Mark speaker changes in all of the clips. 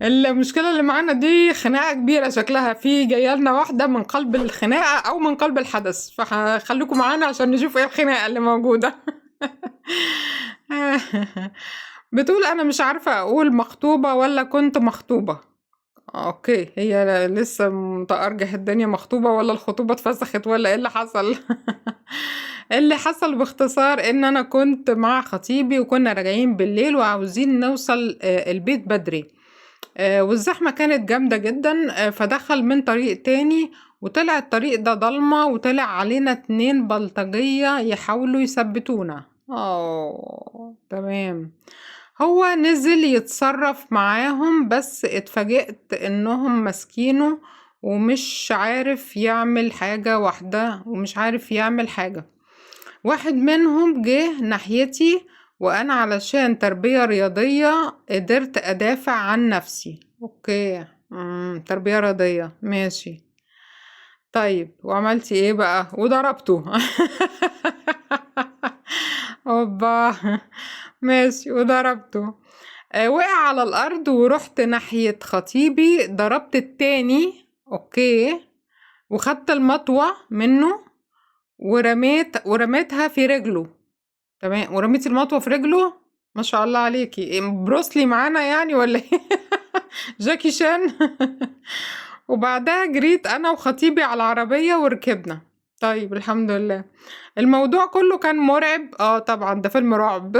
Speaker 1: المشكلة اللي معانا دي خناقة كبيرة شكلها، في جاية لنا واحدة من قلب الخناقة أو من قلب الحدث، فخليكم معانا عشان نشوف ايه الخناقة اللي موجودة. بتقول أنا مش عارفة أقول مخطوبة ولا كنت مخطوبة. okay، هي لسه متأرجح الدنيا، مخطوبة ولا الخطوبة اتفسخت ولا ايه اللي حصل؟ اللي حصل باختصار ان انا كنت مع خطيبي وكنا راجعين بالليل وعاوزين نوصل البيت بدري، والزحمة كانت جامدة جدا، فدخل من طريق تاني وطلع الطريق ده ضلمة، وطلع علينا 2 بلطجية يحاولوا يثبتونا. تمام. هو نزل يتصرف معاهم، بس اتفاجئت انهم ماسكينه ومش عارف يعمل حاجة واحدة، ومش عارف يعمل حاجة. واحد منهم جه ناحيتي، وانا علشان تربية رياضية قدرت ادافع عن نفسي. okay، تربية رياضية، ماشي. طيب وعملتي ايه بقى؟ وضربته. اوبا، ماشي، وضربته. وقع على الارض ورحت ناحية خطيبي، ضربت التاني. okay، وخدت المطوة منه ورميتها في رجله. تمام، ورميتي المطوة في رجله؟ ما شاء الله عليكي، إيه، بروسلي معانا يعني ولا ايه؟ جاكي شان. وبعدها جريت انا وخطيبي على العربية وركبنا. طيب الحمد لله. الموضوع كله كان مرعب. طبعا ده فيلم رعب.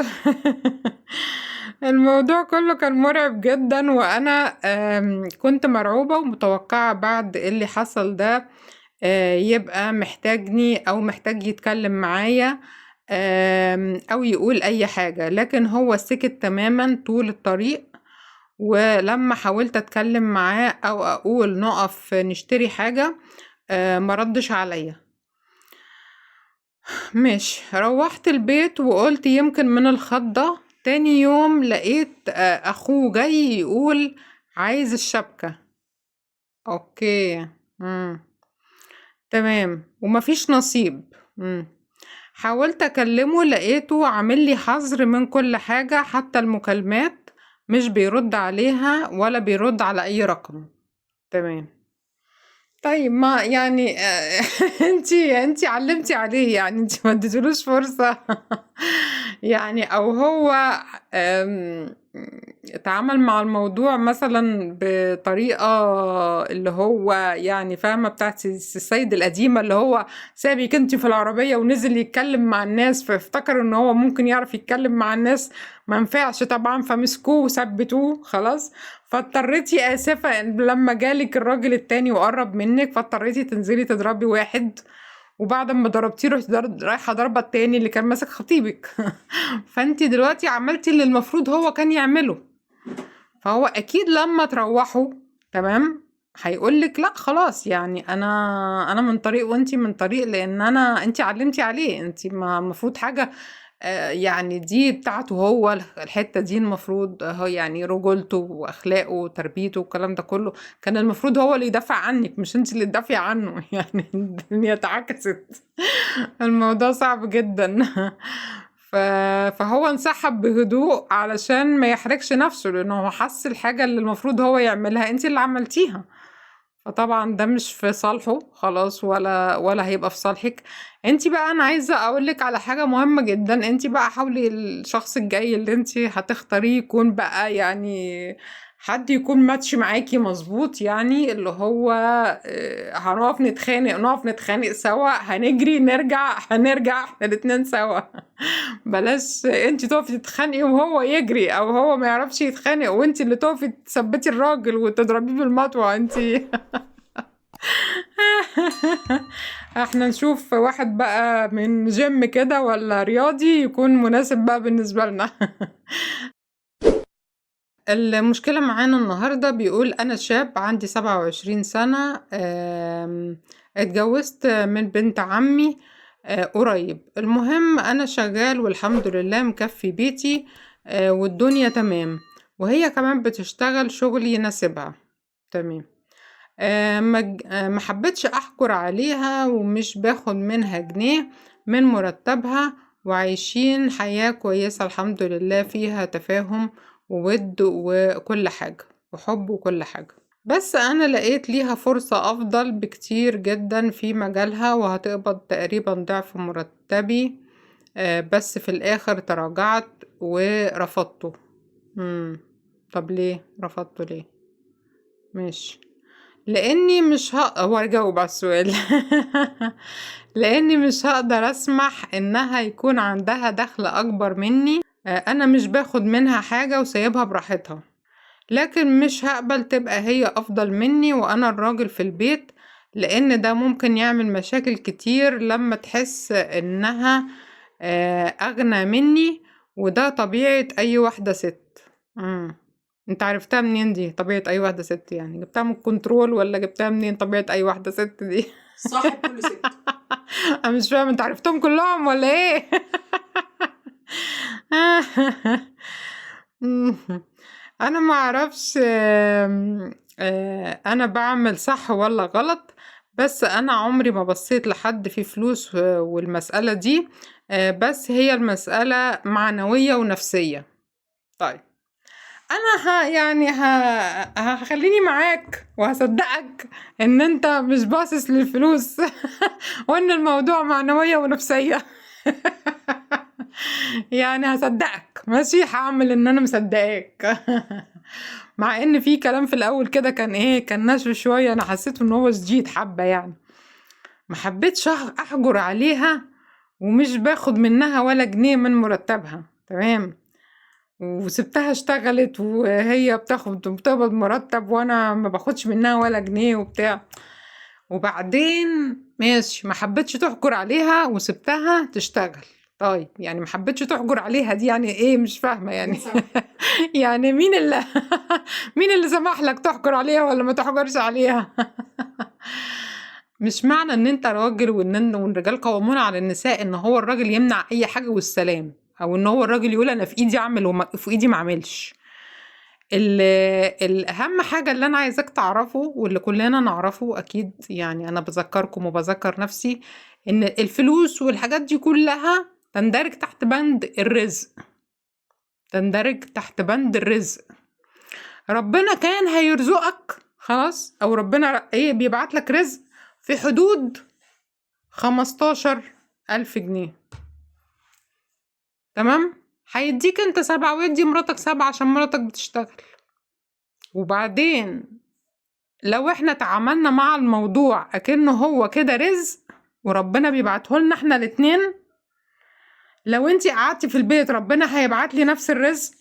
Speaker 1: الموضوع كله كان مرعب جدا، وانا كنت مرعوبة ومتوقعة بعد اللي حصل ده يبقى محتاجني او محتاج يتكلم معايا، او يقول اي حاجة، لكن هو سكت تماما طول الطريق. ولما حاولت اتكلم معاه او اقول نقف نشتري حاجة، ما ردش عليا. ماشي، روحت البيت وقلت يمكن من الخضة. تاني يوم لقيت اخوه جاي يقول عايز الشبكة. okay، تمام، ومفيش نصيب. حاولت اكلمه لقيته عامل لي حظر من كل حاجة، حتى المكالمات مش بيرد عليها ولا بيرد على اي رقم. تمام. طيب ما يعني، انتي علمتي عليه يعني، انتي ما اديتلوش فرصة. يعني، او هو اتعامل مع الموضوع مثلا بطريقة اللي هو يعني فاهمة بتاعت السيد القديمة، اللي هو سابك انتي في العربية ونزل يتكلم مع الناس، فافتكر ان هو ممكن يعرف يتكلم مع الناس، ما نفعش طبعا، فمسكوه وثبتوه خلاص. فاضطريتي، آسفة، لما جالك الراجل التاني وقرب منك فاضطريتي تنزلي تضربي واحد، وبعد ما ضربتيه رحتي رايحة ضربة التاني اللي كان ماسك خطيبك. فانتي دلوقتي عملتي اللي المفروض هو كان يعمله، فهو اكيد لما تروحوا تمام هيقولك لا خلاص، يعني انا من طريق وانتي من طريق، لان انتي علمتي عليه، انتي ما المفروض حاجة، يعني دي بتاعته هو، الحتة دي المفروض هو يعني رجولته واخلاقه وتربيته والكلام ده كله، كان المفروض هو اللي يدافع عنك مش انت اللي تدافعي عنه. يعني الدنيا اتعكست، الموضوع صعب جدا. فهو انسحب بهدوء علشان ما يحرجش نفسه، لانه هو حس الحاجة اللي المفروض هو يعملها انت اللي عملتيها، فطبعا ده مش في صالحه خلاص، ولا هيبقى في صالحك انت بقى. انا عايزه اقولك على حاجه مهمه جدا، انت بقى حاولي الشخص الجاي اللي انت هتختاريه يكون بقى يعني حد يكون ماتش معاكي مظبوط، يعني اللي هو، هنقف نتخانق، نقف نتخانق سوا، هنجري نرجع، هنرجع احنا الاتنين سوا. بلاش انت تقفي تتخانقي وهو يجري، او هو ما يعرفش يتخانق وانت اللي تقفي تثبتي الراجل وتضربيه بالمطوه انت. احنا نشوف واحد بقى من جيم كده ولا رياضي يكون مناسب بقى بالنسبة لنا. المشكلة معانا النهاردة بيقول أنا شاب عندي 27 سنة، اتجوزت من بنت عمي، قريب. المهم أنا شغال والحمد لله مكفي بيتي، والدنيا تمام، وهي كمان بتشتغل شغل يناسبها تمام. ما حبيتش أحكر عليها ومش باخد منها جنيه من مرتبها، وعايشين حياة كويسة الحمد لله، فيها تفاهم وود وكل حاجة. وحب وكل حاجة، بس أنا لقيت ليها فرصة أفضل بكتير جدا في مجالها وهتقبض تقريبا ضعف مرتبي، بس في الآخر تراجعت ورفضته. طب ليه رفضته ليه؟ ماشي، لاني مش هو جاوب على السؤال. لاني مش هقدر اسمح انها يكون عندها دخل اكبر مني. انا مش باخد منها حاجة وسايبها براحتها، لكن مش هقبل تبقى هي افضل مني وانا الراجل في البيت، لان ده ممكن يعمل مشاكل كتير لما تحس انها اغنى مني، وده طبيعة اي واحدة ست. انت عرفتها منين دي طبيعة اي واحدة ست؟ يعني جبتها من الكنترول ولا جبتها منين طبيعة اي واحدة ست دي؟
Speaker 2: صاحب كل ست.
Speaker 1: انا مش فاهم، انت عرفتهم كلهم ولا ايه؟ انا ما اعرفش انا بعمل صح ولا غلط، بس انا عمري ما بصيت لحد في فلوس والمسألة دي، بس هي المسألة معنوية ونفسية. طيب انا يعني هخليني معاك وهصدقك ان انت مش باصص للفلوس وان الموضوع معنوية ونفسية. يعني هصدقك، ماشي، هعمل ان انا مصدقاك. مع ان في كلام في الاول كده كان ايه، كان ناشف شوية، انا حسيت ان هو شديد حبة، يعني ما حبيتش احجر عليها ومش باخد منها ولا جنيه من مرتبها، تمام، وسبتها اشتغلت وهي بتقبض مرتب وانا ما باخدش منها ولا جنيه وبتاع. وبعدين ماشي، ما حبيتش تحجر عليها وسبتها تشتغل. طيب يعني ما حبيتش تحجر عليها دي يعني ايه؟ مش فاهمة يعني. يعني مين اللي مين اللي سمح لك تحجر عليها ولا ما تحجرش عليها؟ مش معنى ان انت راجل وان الرجال قوامون على النساء ان هو الراجل يمنع اي حاجة والسلام، او ان هو الراجل يقول انا في ايدي اعمل وفي ايدي ما اعملش. الاهم حاجة اللي انا عايزاك تعرفه واللي كلنا نعرفه اكيد، يعني انا بذكركم وبذكر نفسي، ان الفلوس والحاجات دي كلها تندرج تحت بند الرزق، تندرج تحت بند الرزق. ربنا كان هيرزقك خلاص، او ربنا ايه بيبعت لك رزق في حدود 15,000 جنيه، تمام، هيديك انت 7 ويدي مراتك 7 عشان مراتك بتشتغل. وبعدين لو احنا تعاملنا مع الموضوع اكنه هو كده رزق وربنا بيبعته لنا احنا الاتنين، لو انتي قعدتي في البيت ربنا هيبعت لي نفس الرزق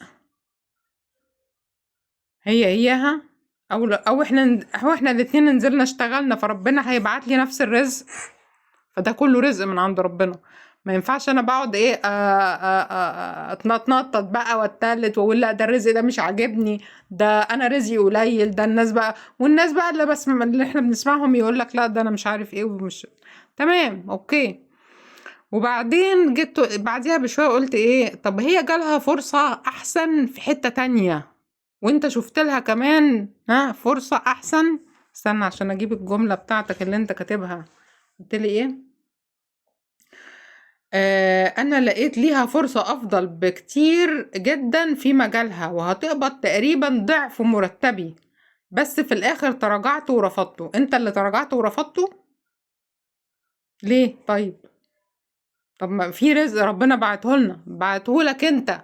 Speaker 1: هي هيها، او احنا الاتنين نزلنا اشتغلنا فربنا هيبعت لي نفس الرزق، فده كله رزق من عند ربنا. ما ينفعش انا بقعد ايه اتنطط بقى واتلت واقول لا ده الرزق ده مش عاجبني، ده انا رزقي قليل، ده الناس بقى، والناس بقى اللي بس اللي احنا بنسمعهم يقول لك لا ده انا مش عارف ايه ومش تمام، okay. وبعدين جيت بعديها بشوية قلت ايه، طب هي جالها فرصة احسن في حتة تانية وانت شفت لها كمان ها فرصة احسن. استنى عشان اجيب الجملة بتاعتك اللي انت كاتبها، قلت لي ايه؟ انا لقيت ليها فرصة افضل بكتير جدا في مجالها وهتقبض تقريبا ضعف مرتبي، بس في الاخر تراجعت ورفضته. انت اللي تراجعت ورفضته ليه؟ طيب طب ما في رزق ربنا بعته لنا، بعته لك انت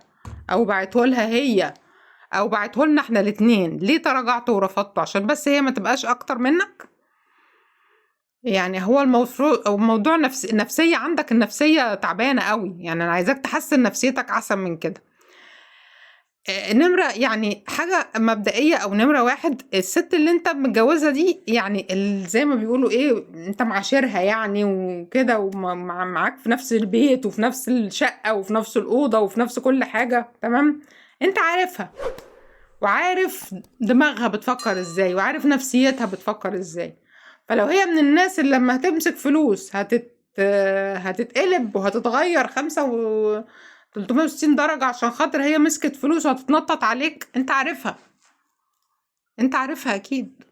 Speaker 1: او بعته لها هي او بعته لنا احنا الاتنين، ليه تراجعت ورفضته؟ عشان بس هي ما تبقاش اكتر منك؟ يعني هو الموضوع نفسية عندك، النفسية تعبانة قوي، يعني انا عايزاك تحسن نفسيتك احسن من كده. نمرة يعني حاجة مبدئية او نمرة 1، الست اللي انت متجوزها دي يعني زي ما بيقولوا ايه، انت معاشرها يعني وكده، ومعاك في نفس البيت وفي نفس الشقة وفي نفس الأوضة وفي نفس كل حاجة، تمام، انت عارفها وعارف دماغها بتفكر ازاي وعارف نفسيتها بتفكر ازاي. فلو هي من الناس اللي لما هتمسك فلوس هتتقلب وهتتغير 360 درجة عشان خاطر هي مسكت فلوس وهتتنطط عليك، انت عارفها، انت عارفها اكيد.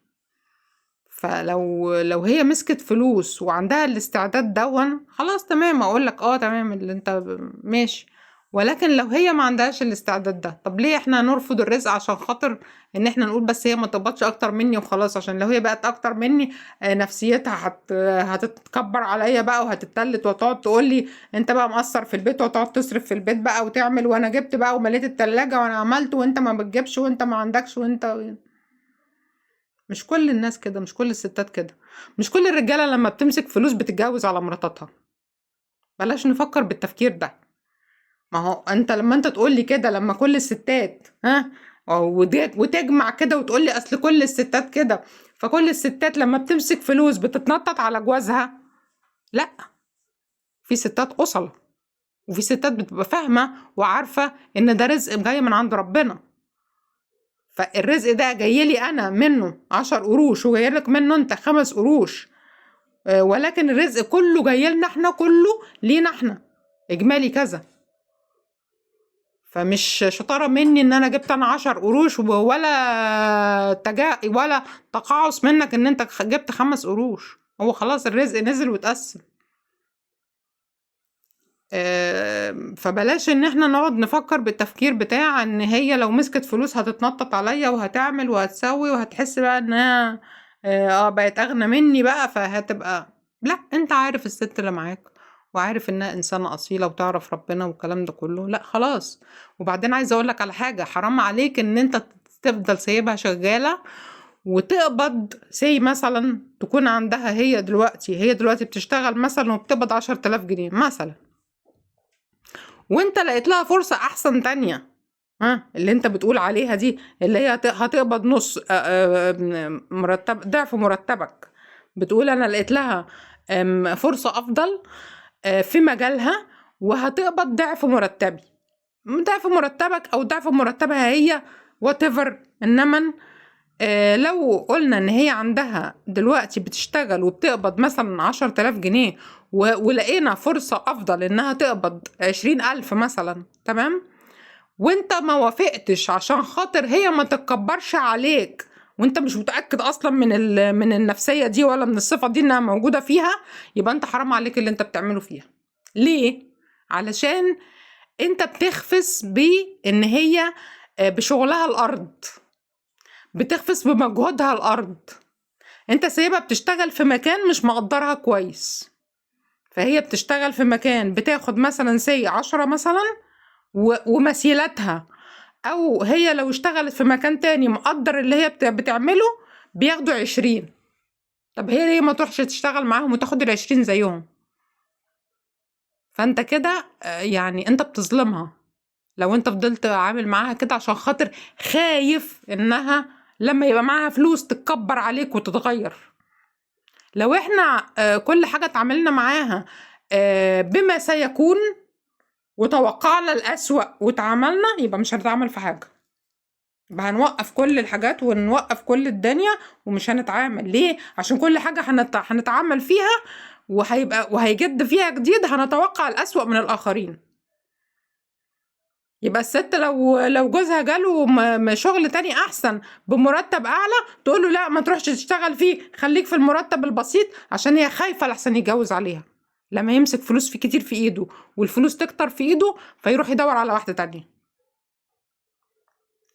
Speaker 1: فلو هي مسكت فلوس وعندها الاستعداد دون، خلاص تمام، اقول لك تمام اللي انت ماشي. ولكن لو هي ما عندهاش الاستعداد ده، طب ليه احنا نرفض الرزق عشان خاطر ان احنا نقول بس هي ما تقبضش اكتر مني وخلاص؟ عشان لو هي بقت اكتر مني نفسيتها هتتكبر عليا بقى وهتتلت وتقعد تقول لي انت بقى مقصر في البيت، وتقعد تصرف في البيت بقى وتعمل، وانا جبت بقى ومليت التلاجة وانا عملت، وانت ما بتجيبش وانت ما عندكش وانت. مش كل الناس كده، مش كل الستات كده، مش كل الرجالة لما بتمسك فلوس بتتجوز على مراتاتها. بلاش نفكر بالتفكير ده. ما هو انت لما انت تقول لي كده، لما كل الستات ها وتجمع كده وتقول لي اصل كل الستات كده، فكل الستات لما بتمسك فلوس بتتنطط على جوازها. لا، في ستات أصلة، وفي ستات بتبقى فاهمة وعارفة ان ده رزق جاي من عند ربنا، فالرزق ده جاي لي انا منه 10 قروش وجاي لك منه انت 5 قروش، ولكن الرزق كله جاي لنا احنا، كله لينا احنا اجمالي كذا. فمش شطارة مني ان انا جبت انا 10 قروش ولا ولا تقاعس منك ان انت جبت 5 قروش. هو خلاص الرزق نزل واتقسم. فبلاش ان احنا نقعد نفكر بالتفكير بتاع ان هي لو مسكت فلوس هتتنطط عليا وهتعمل وهتسوي وهتحس بقى انها بقت اغنى مني بقى فهتبقى. لا، انت عارف الست اللي معاك وعارف انها انسانة اصيلة وتعرف ربنا والكلام ده كله، لا خلاص. وبعدين عايزة اقولك على حاجة، حرام عليك ان انت تفضل سايبها شغالة وتقبض say مثلا تكون عندها هي دلوقتي بتشتغل مثلا وبتقبض 10,000 جنيه مثلا، وانت لقيت لها فرصة احسن تانية، ها اللي انت بتقول عليها دي اللي هي هتقبض نص مرتب، ضعف مرتبك، بتقول انا لقيت لها فرصة افضل في مجالها وهتقبض ضعف مرتبي، ضعف مرتبك او ضعف مرتبها هي whatever. انما لو قلنا ان هي عندها دلوقتي بتشتغل وبتقبض مثلا 10,000 جنيه ولقينا فرصة افضل انها تقبض 20,000 مثلا، تمام، وانت ما وافقتش عشان خاطر هي ما تتكبرش عليك، وانت مش متأكد اصلا من النفسية دي ولا من الصفة دي انها موجودة فيها، يبقى انت حرام عليك اللي انت بتعمله فيها. ليه؟ علشان انت بتخفس بان هي بشغلها الارض، بتخفس بمجهودها الارض، انت سايبها بتشتغل في مكان مش مقدرها كويس، فهي بتشتغل في مكان بتاخد مثلا say 10 مثلا ومسيلتها، او هي لو اشتغلت في مكان تاني مقدر اللي هي بتعمله بياخدوا 20. طب هي ليه ما تروحش تشتغل معاهم وتاخد 20 زيهم؟ فانت كده يعني انت بتظلمها لو انت فضلت عامل معاها كده عشان خاطر خايف انها لما يبقى معاها فلوس تتكبر عليك وتتغير. لو احنا كل حاجة اتعاملنا معاها بما سيكون وتوقعنا الأسوأ وتعاملنا، يبقى مش هنتعامل في حاجة، يبقى هنوقف كل الحاجات ونوقف كل الدنيا ومش هنتعامل. ليه؟ عشان كل حاجة هنتعامل فيها وهيبقى وهيجد فيها جديد، هنتوقع الأسوأ من الآخرين. يبقى الست لو جوزها جاله شغل تاني أحسن بمرتب أعلى، تقوله لا ما تروحش تشتغل فيه، خليك في المرتب البسيط، عشان هي خايفة لحسن يتجوز عليها لما يمسك فلوس في كتير في ايده والفلوس تكتر في ايده فيروح يدور على واحدة تانية.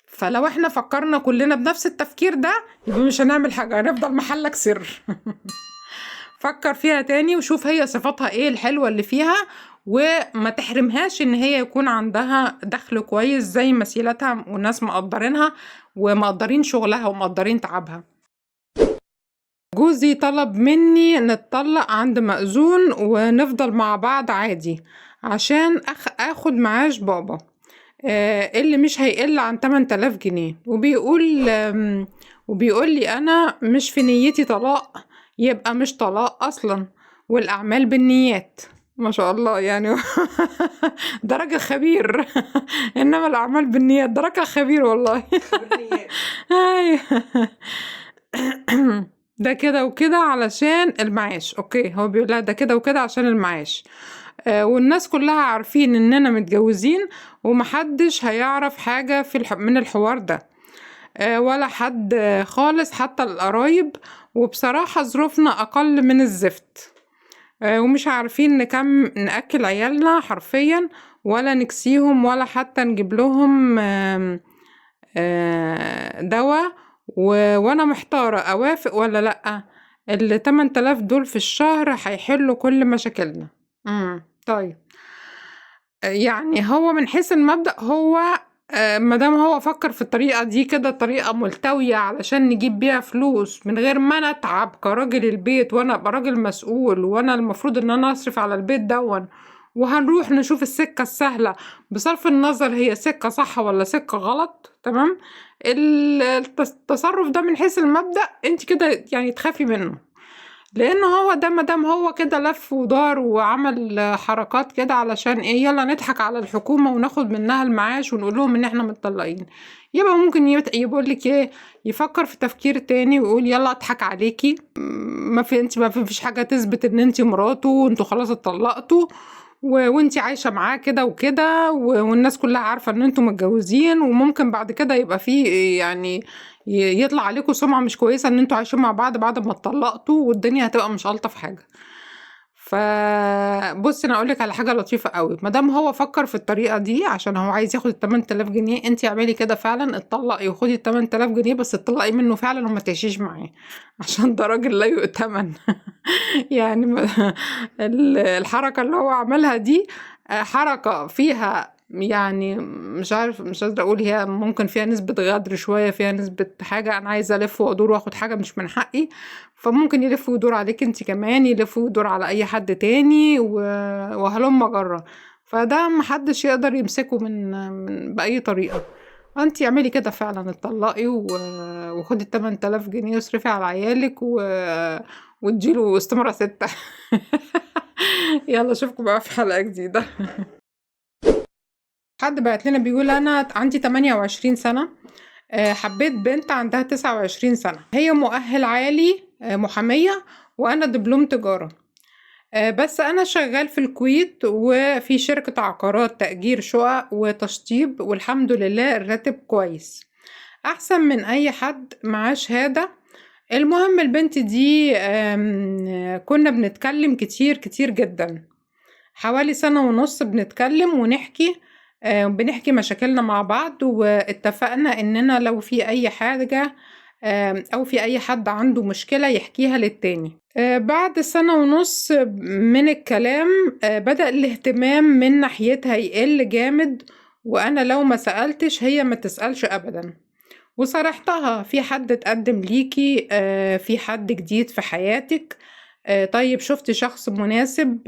Speaker 1: فلو احنا فكرنا كلنا بنفس التفكير ده يبقى مش هنعمل حاجة، هنفضل محلك سر. فكر فيها تاني وشوف هي صفاتها ايه الحلوة اللي فيها، وما تحرمهاش ان هي يكون عندها دخل كويس زي مسيلتها والناس مقدرينها ومقدرين شغلها ومقدرين تعبها. جوزي طلب مني نتطلق عند مأذون ونفضل مع بعض عادي عشان اخد معاش بابا اللي مش هيقل عن 8000 جنيه، وبيقول لي انا مش في نيتي طلاق، يبقى مش طلاق اصلا، والاعمال بالنيات. ما شاء الله يعني ده راجل خبير. انما الاعمال بالنيات، ده راجل خبير والله. ده كده وكده علشان المعاش. okay، هو بيقول لها ده كده وكده عشان المعاش، والناس كلها عارفين اننا متجوزين ومحدش هيعرف حاجة في من الحوار ده، ولا حد خالص حتى القرايب، وبصراحة ظروفنا اقل من الزفت، ومش عارفين نكم نأكل عيالنا حرفيا، ولا نكسيهم ولا حتى نجيب لهم دواء، وانا محتارة اوافق ولا لأ. ال 8000 دول في الشهر هيحلوا كل مشاكلنا. طيب يعني هو من حيث المبدأ هو مادام هو فكر في الطريقة دي كده، طريقة ملتوية علشان نجيب بيها فلوس من غير ما انا اتعب كراجل البيت، وانا ابقى راجل مسؤول وانا المفروض ان انا اصرف على البيت دون، وهنروح نشوف السكة السهلة بصرف النظر هي سكة صح ولا سكة غلط. تمام، التصرف ده من حيث المبدأ انت كده يعني تخافي منه، لان هو ده مادام هو كده لف ودار وعمل حركات كده علشان ايه، يلا نضحك على الحكومة وناخد منها المعاش ونقول لهم ان احنا متطلقين، يبقى ممكن يقول لك ايه، يفكر في تفكير تاني ويقول يلا اضحك عليكي، ما في انت ما فيش حاجة تثبت ان انت مراته وانتوا خلاص اتطلقتوا وانت عايشة معاه كده وكده، والناس كلها عارفة ان انتوا متجوزين، وممكن بعد كده يبقى في يعني يطلع عليكم سمعة مش كويسة ان انتوا عايشين مع بعض بعد ما اتطلقتوا، والدنيا هتبقى مش ألطف حاجة. فبصي انا اقولك على حاجة لطيفة قوي، مادام هو فكر في الطريقة دي عشان هو عايز ياخد ال 8000 جنيه، انت اعملي كده فعلا، اتطلقي وخدي ال 8000 جنيه، بس اتطلقي منه فعلا وما تعيشيش معاه عشان ده راجل لا يؤتمن. يعني الحركة اللي هو عملها دي حركة فيها يعني مش عارف، مش قادرة أقول، هي ممكن فيها نسبة غدر شوية، فيها نسبة حاجة أنا عايزة ألف وأدور وأخد حاجة مش من حقي، فممكن يلف ويدور عليك أنت كمان، يلف ويدور على أي حد تاني وهلم جرة، فده محدش يقدر يمسكه من بأي طريقة. أنت اعملي كده فعلا، اتطلقي وخدي 8000 جنيه واصرفي على عيالك واديله استمارة 6. يلا اشوفكم بقى في حلقة جديدة. حد بعت لنا بيقول انا عندي 28 سنة، حبيت بنت عندها 29 سنة، هي مؤهل عالي، محامية، وانا دبلوم تجارة، بس انا شغال في الكويت وفي شركة عقارات تأجير شقق وتشطيب، والحمد لله الراتب كويس احسن من اي حد معاه شهادة. المهم البنت دي كنا بنتكلم كتير كتير جدا، حوالي 1.5 سنة بنتكلم ونحكي، بنحكي مشاكلنا مع بعض، واتفقنا اننا لو في اي حاجة او في اي حد عنده مشكلة يحكيها للتاني. بعد 1.5 سنة من الكلام بدأ الاهتمام من ناحيتها يقل جامد، وانا لو ما سألتش هي ما تسألش ابدا. وصرحتها في حد اتقدم ليكي، في حد جديد في حياتك، طيب شفتي شخص مناسب،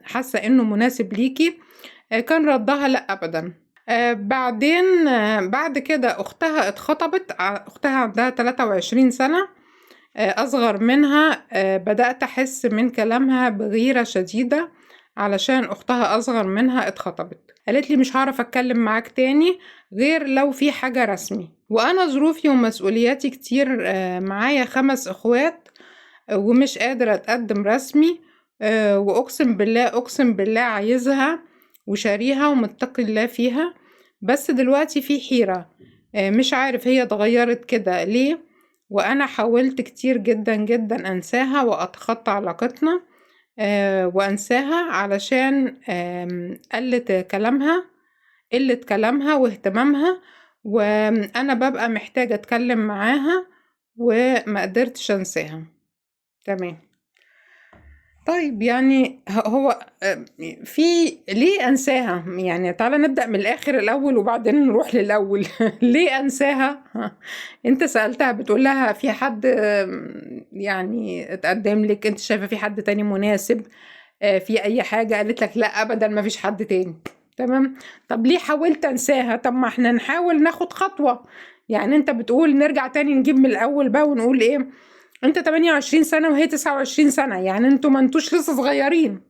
Speaker 1: حاسة انه مناسب ليكي، كان ردها لا ابدا. بعدين بعد كده اختها اتخطبت، اختها عندها 23 سنة، اصغر منها. بدأت احس من كلامها بغيرة شديدة علشان اختها اصغر منها اتخطبت. قالت لي مش هعرف اتكلم معاك تاني غير لو في حاجة رسمي، وانا ظروفي ومسؤولياتي كتير، معايا 5 اخوات ومش قادرة اتقدم رسمي، واقسم بالله اقسم بالله عايزها وشاريها ومتقي الله فيها، بس دلوقتي في حيرة، مش عارف هي اتغيرت كده ليه، وانا حاولت كتير جدا جدا انساها واتخطى علاقتنا، وانساها علشان قلة كلامها واهتمامها، وانا ببقى محتاجة اتكلم معاها وما قدرتش انساها. تمام. طيب يعني هو في ليه انساها؟ يعني تعالى نبدأ من الاخر الاول وبعدين نروح للاول. ليه انساها؟ انت سألتها بتقول لها في حد يعني اتقدم لك، انت شايفة في حد تاني مناسب، في اي حاجة؟ قالت لك لا ابدا ما فيش حد تاني. تمام. طب ليه حاولت انساها؟ طب ما احنا نحاول ناخد خطوة. يعني انت بتقول نرجع تاني نجيب من الاول بقى ونقول ايه، انت 28 سنة وهي 29 سنة، يعني انتوا ما انتوش لسه صغيرين،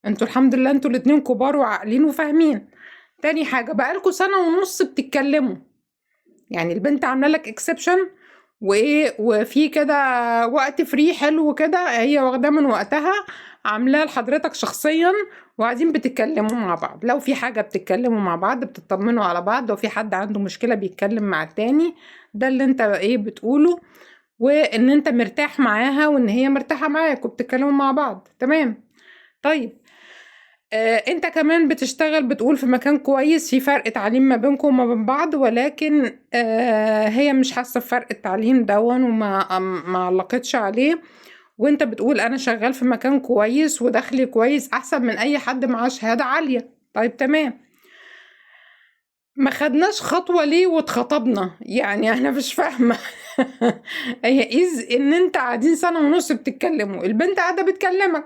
Speaker 1: انتوا الحمد لله انتوا الاتنين كبار وعاقلين وفاهمين. تاني حاجة بقالكوا 1.5 سنة بتتكلموا، يعني البنت عاملة لك exception وايه، وفي كده وقت free حلو كده هي واخداه من وقتها عاملاه لحضرتك شخصيا، وقاعدين بتتكلموا مع بعض. لو في حاجة بتتكلموا مع بعض، بتطمنوا على بعض، لو في حد عنده مشكلة بيتكلم مع التاني. ده اللي انت ايه بتقوله، وان انت مرتاح معاها وان هي مرتاحة معاك وبتتكلموا مع بعض. تمام. طيب انت كمان بتشتغل بتقول في مكان كويس، في فرق تعليم ما بينكم وما بين بعض، ولكن هي مش حاسة بفرق التعليم دون وما ما علقتش عليه، وانت بتقول انا شغال في مكان كويس ودخلي كويس احسن من اي حد معاه شهادة عالية. طيب تمام، ما خدناش خطوة ليه واتخطبنا؟ يعني انا مش فاهمة. هي إذ ان انت قاعدين سنة ونص بتتكلموا، البنت قاعدة بتكلمك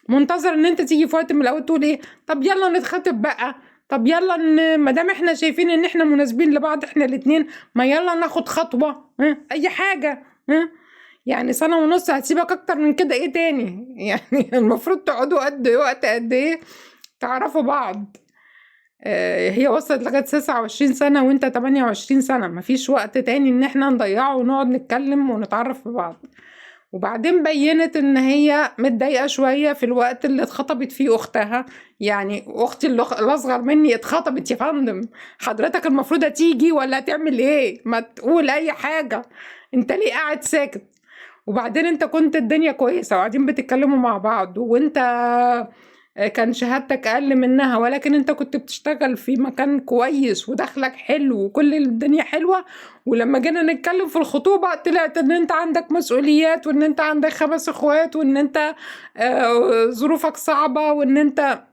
Speaker 1: منتظر ان انت تيجي في وقت من الاول تقول ايه، طب يلا نتخطب بقى، طب يلا ما دام احنا شايفين ان احنا مناسبين لبعض احنا الاتنين، ما يلا ناخد خطوة، ها؟ اي حاجة، ها؟ يعني سنة ونص هتسيبك اكتر من كده ايه تاني؟ يعني المفروض تقعدوا قد وقت قد ايه تعرفوا بعض. هي وصلت لغاية 29 سنة وانت 28 سنة، مفيش وقت تاني ان احنا نضيعه ونقعد نتكلم ونتعرف ببعض. وبعدين بينت ان هي متضايقة شوية في الوقت اللي اتخطبت فيه اختها، يعني اختي الاصغر مني اتخطبت يا فندم، حضرتك المفروض هتيجي ولا هتعمل ايه؟ ما تقول اي حاجة، انت ليه قاعد ساكت؟ وبعدين انت كنت الدنيا كويسة وقاعدين بتتكلموا مع بعض، وانت كان شهادتك اقل منها، ولكن انت كنت بتشتغل في مكان كويس ودخلك حلو وكل الدنيا حلوة. ولما جينا نتكلم في الخطوبة طلعت ان انت عندك مسؤوليات، وان انت عندك 5 اخوات، وان انت ظروفك صعبة، وان انت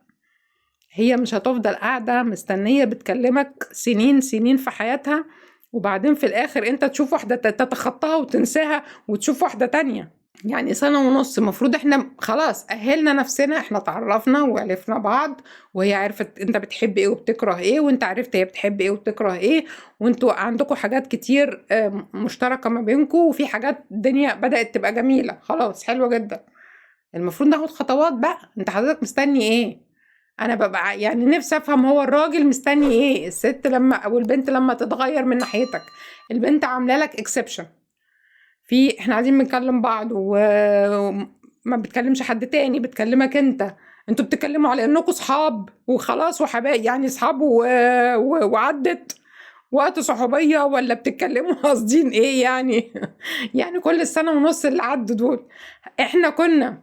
Speaker 1: هي مش هتفضل قاعدة مستنية بتكلمك سنين سنين في حياتها، وبعدين في الاخر انت تشوف واحدة تتخطاها وتنساها وتشوف واحدة تانية. يعني سنة ونص المفروض احنا خلاص أهلنا نفسنا، احنا تعرفنا وعرفنا بعض، وهي عرفت انت بتحب ايه وبتكره ايه، وانت عرفت هي بتحب ايه وبتكره ايه، وانتوا عندكوا حاجات كتير مشتركة ما بينكوا، وفي حاجات الدنيا بدأت تبقى جميلة خلاص حلوة جدا. المفروض ناخد خطوات بقى. انت حضرتك مستني ايه؟ انا ببقى يعني نفسي افهم هو الراجل مستني ايه؟ الست لما او البنت لما تتغير من ناحيتك، البنت عامله لك exception في احنا قاعدين بنكلم بعض وما بتكلمش حد تاني، بتكلمك انت، انتوا بتتكلموا على انكم صحاب وخلاص وحبايب، يعني صحاب وعدت وقت صحوبية، ولا بتتكلموا قاصدين ايه يعني؟ يعني كل السنة ونص اللي عدوا دول احنا كنا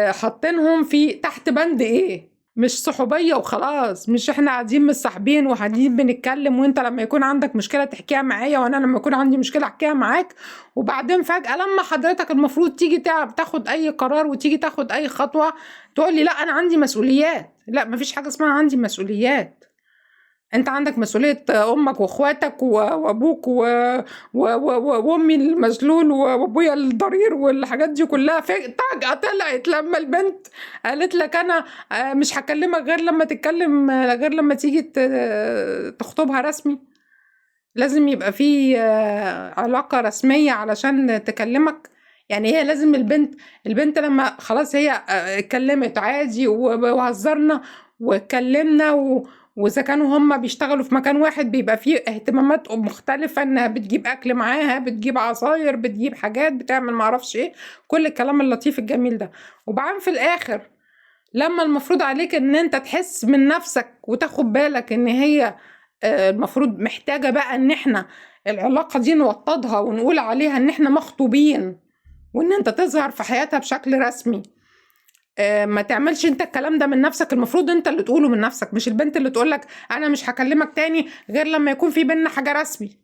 Speaker 1: حاطينهم في تحت بند ايه؟ مش صحوبية وخلاص، مش احنا قاعدين متصاحبين وقاعدين بنتكلم، وانت لما يكون عندك مشكلة تحكيها معايا وانا لما يكون عندي مشكلة احكيها معاك، وبعدين فجأة لما حضرتك المفروض تيجي تاخد اي قرار وتيجي تاخد اي خطوة تقول لي لا انا عندي مسؤوليات. لا، مفيش حاجة اسمها عندي مسؤوليات. انت عندك مسؤولية امك واخواتك وابوك وامي المشلول وابويا الضرير والحاجات دي كلها. فجأة طلعت لما البنت قالت لك انا مش هكلمك غير لما تتكلم، غير لما تيجي تخطبها رسمي. لازم يبقى في علاقة رسمية علشان تكلمك. يعني هي لازم البنت لما خلاص هي اتكلمت عادي وهزرنا واتكلمنا وإذا كانوا هم بيشتغلوا في مكان واحد بيبقى فيه اهتمامات مختلفة، إنها بتجيب أكل معاها، بتجيب عصاير، بتجيب حاجات، بتعمل معرفش إيه، كل الكلام اللطيف الجميل ده. وبعدين في الآخر لما المفروض عليك إن أنت تحس من نفسك وتاخد بالك إن هي المفروض محتاجة بقى إن إحنا العلاقة دي نوطدها ونقول عليها إن إحنا مخطوبين، وإن أنت تظهر في حياتها بشكل رسمي. ما تعملش انت الكلام ده من نفسك، المفروض انت اللي تقوله من نفسك، مش البنت اللي تقولك انا مش هكلمك تاني غير لما يكون في بينا حاجة رسمي.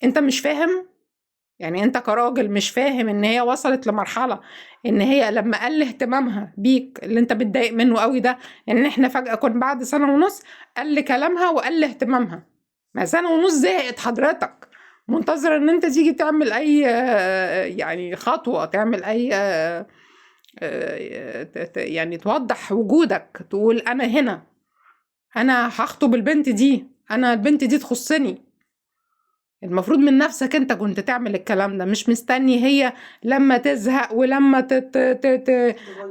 Speaker 1: انت مش فاهم؟ يعني انت كراجل مش فاهم ان هي وصلت لمرحلة ان هي لما قل اهتمامها بيك اللي انت بتضايق منه قوي ده، ان احنا فجأة كنا بعد سنة ونص قل كلامها وقل اهتمامها. ما سنة ونص زهقت حضرتك، منتظرة ان انت تيجي تعمل اي يعني خطوة، تعمل اي يعني توضح وجودك، تقول انا هنا، انا هخطب البنت دي، انا البنت دي تخصني. المفروض من نفسك انت كنت تعمل الكلام ده، مش مستني هي لما تزهق ولما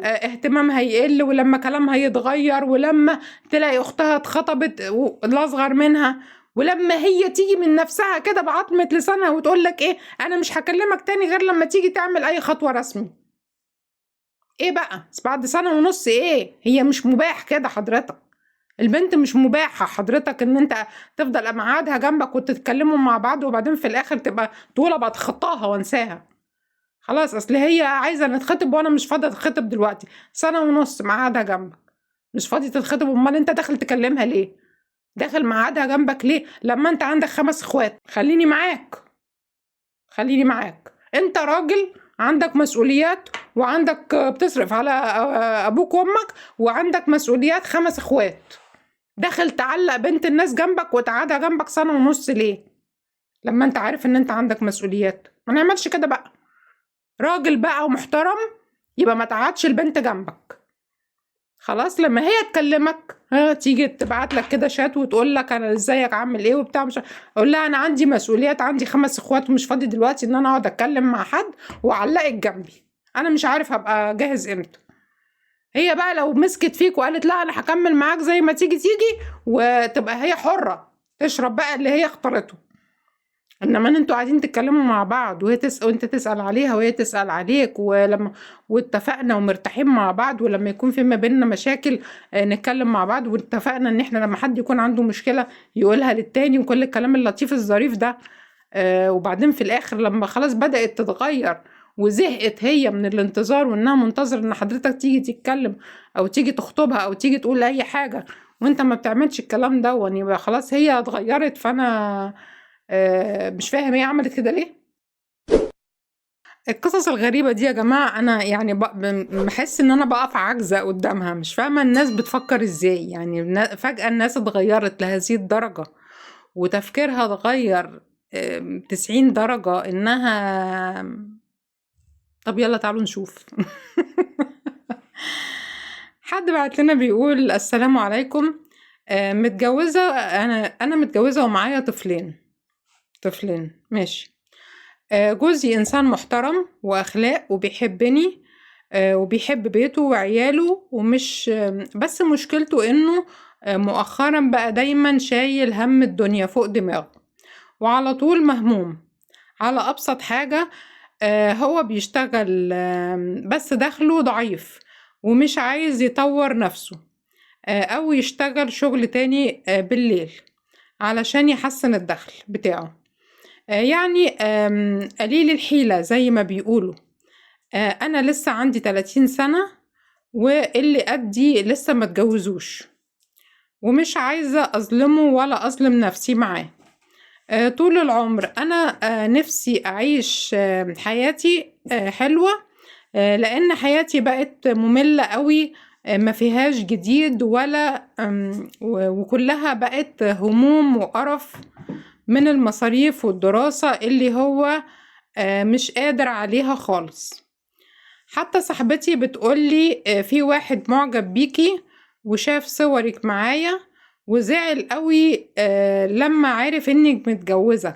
Speaker 1: اهتمامها يقل ولما كلامها يتغير ولما تلاقي اختها اتخطبت الاصغر منها، ولما هي تيجي من نفسها كده بعظمة لسانها وتقول لك ايه انا مش هكلمك تاني غير لما تيجي تعمل اي خطوة رسمي. ايه بقى بعد سنة ونص؟ ايه هي مش مباح كده حضرتك؟ البنت مش مباحة حضرتك ان انت تفضل مقعدها جنبك وتتكلموا مع بعض وبعدين في الاخر تبقى تقول ابقى اتخطاها وانساها. خلاص اصل هي عايزه نتخطب وانا مش فاضية اتخطب دلوقتي، 1.5 سنة مقعدها جنبك مش فاضي تتخطب، امال انت داخل تكلمها ليه؟ داخل مقعدها جنبك ليه لما انت عندك 5 اخوات؟ خليني معاك، خليني معاك. انت راجل عندك مسؤوليات، وعندك بتصرف على ابوك وامك، وعندك مسؤوليات 5 اخوات، داخل تعلق بنت الناس جنبك وتقعدها جنبك 1.5 سنة ليه لما انت عارف ان انت عندك مسؤوليات؟ ما نعملش كده بقى. راجل بقى ومحترم يبقى ما تقعدش البنت جنبك. خلاص لما هي تكلمك تيجي تبعت لك كده شات وتقول لك انا ازيك عامل ايه وبتاع، مش اقول لها انا عندي مسؤوليات، عندي 5 اخوات ومش فاضي دلوقتي ان انا اقعد اتكلم مع حد، وعلقك جنبي انا مش عارف هبقى جاهز امتى. هي بقى لو مسكت فيك وقالت لا انا هكمل معاك زي ما تيجي تيجي، وتبقى هي حرة تشرب بقى اللي هي اختارته. انما ان انتوا قاعدين تتكلموا مع بعض وهي تسأل وانت تسأل عليها وهي تسأل عليك، ولما واتفقنا ومرتاحين مع بعض، ولما يكون في ما بيننا مشاكل نتكلم مع بعض، واتفقنا ان احنا لما حد يكون عنده مشكلة يقولها للتاني، وكل الكلام اللطيف الظريف ده. وبعدين في الاخر لما خلاص بدأت تتغير وزهقت هي من الانتظار، وانها منتظر ان حضرتك تيجي تتكلم او تيجي تخطبها او تيجي تقول اي حاجة، وانت ما بتعملش الكلام ده، يبقى خلاص هي اتغيرت. فانا مش فاهم هي عملت كده ليه. القصص الغريبة دي يا جماعة أنا يعني بحس إن أنا بقف عاجزة قدامها، مش فاهمة الناس بتفكر إزاي. يعني فجأة الناس اتغيرت لهذه الدرجة وتفكيرها اتغير 90 درجة، إنها طب يلا تعالوا نشوف. حد بعت لنا بيقول السلام عليكم، متجوزة، أنا متجوزة ومعايا طفلين ماشي. جوزي إنسان محترم وأخلاق وبيحبني، وبيحب بيته وعياله، ومش بس مشكلته إنه مؤخرا بقى دايما شايل هم الدنيا فوق دماغه، وعلى طول مهموم على أبسط حاجة. هو بيشتغل بس دخله ضعيف ومش عايز يطور نفسه أو يشتغل شغل تاني بالليل علشان يحسن الدخل بتاعه، يعني قليل الحيلة زي ما بيقولوا. أنا لسه عندي 30 سنة واللي قدي لسه ما اتجوزوش، ومش عايزة أظلمه ولا أظلم نفسي معاه. طول العمر أنا نفسي أعيش حياتي حلوة، لأن حياتي بقت مملة قوي، ما فيهاش جديد ولا وكلها بقت هموم وقرف من المصاريف والدراسة اللي هو مش قادر عليها خالص. حتى صاحبتي بتقولي في واحد معجب بيكي وشاف صورك معايا وزعل قوي لما عرف انك متجوزة،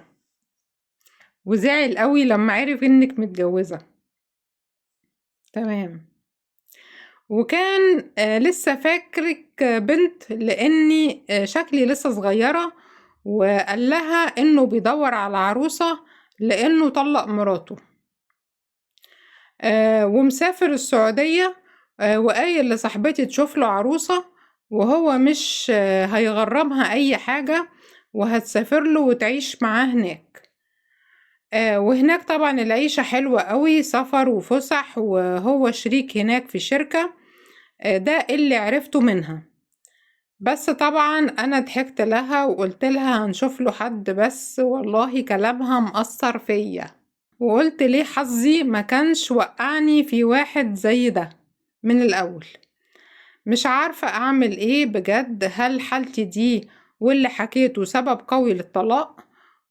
Speaker 1: وزعل قوي لما عرف انك متجوزة. تمام. وكان لسه فاكرك بنت لاني شكلي لسه صغيرة، وقال لها انه بيدور على عروسة لانه طلق مراته، ومسافر السعودية، وقايل لصاحبتي تشوف له عروسة وهو مش هيغرمها اي حاجة، وهتسافر له وتعيش معاه هناك. وهناك طبعا العيشة حلوة قوي، سفر وفسح، وهو شريك هناك في شركة. ده اللي عرفته منها. بس طبعا انا ضحكت لها وقلت لها هنشوف له حد، بس والله كلامها مأثر فيا، وقلت ليه حظي ما كانش وقعني في واحد زي ده من الاول. مش عارفة اعمل ايه بجد. هل حالتي دي واللي حكيته سبب قوي للطلاق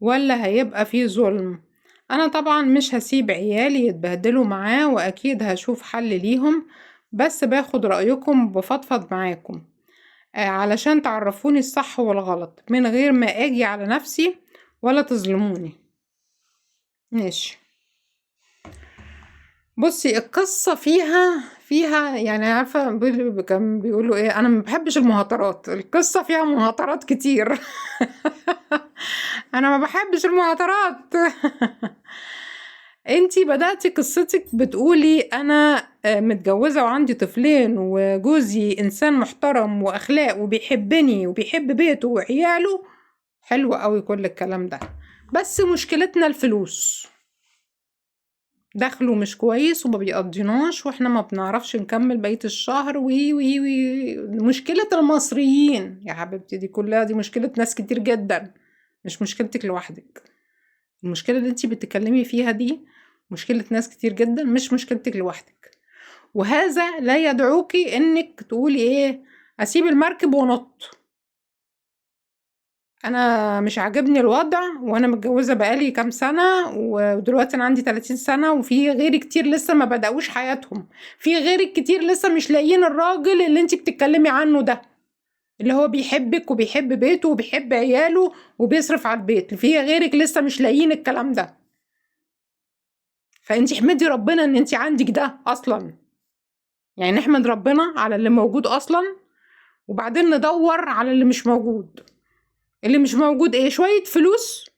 Speaker 1: ولا هيبقى فيه ظلم؟ انا طبعا مش هسيب عيالي يتبهدلوا معاه، واكيد هشوف حل ليهم، بس باخد رأيكم وبفضفض معاكم علشان تعرفوني الصح والغلط من غير ما اجي على نفسي ولا تظلموني. ماشي. بصي القصة فيها يعني عارفة كان بيقولوا ايه، انا ما بحبش المهاترات، القصة فيها مهاترات كتير. انا ما بحبش المهاترات. انتي بدأتي قصتك بتقولي انا متجوزة وعندي طفلين وجوزي انسان محترم واخلاق وبيحبني وبيحب بيته وعياله. حلو قوي كل الكلام ده، بس مشكلتنا الفلوس. دخله مش كويس وما بيقضيناش واحنا ما بنعرفش نكمل بقية الشهر، وي وي وي. مشكلة المصريين يا حبيبتي دي كلها، دي مشكلة ناس كتير جدا، مش مشكلتك لوحدك. المشكلة اللي انتي بتتكلمي فيها دي مشكلة ناس كتير جدا، مش مشكلتك لوحدك. وهذا لا يدعوكي انك تقولي ايه، اسيب المركب ونط، انا مش عاجبني الوضع وانا متجوزة بقالي كام سنة ودلوقتي انا عندي 30 سنة وفي غيري كتير لسه ما بدأوش حياتهم، في غيرك كتير لسه مش لاقيين الراجل اللي انتي بتتكلمي عنه ده، اللي هو بيحبك وبيحب بيته وبيحب عياله وبيصرف على البيت، في غيرك لسه مش لاقيين الكلام ده. فانتي احمدي ربنا ان انتي عندك ده اصلا، يعني نحمد ربنا على اللي موجود اصلا، وبعدين ندور على اللي مش موجود. اللي مش موجود ايه؟ شوية فلوس.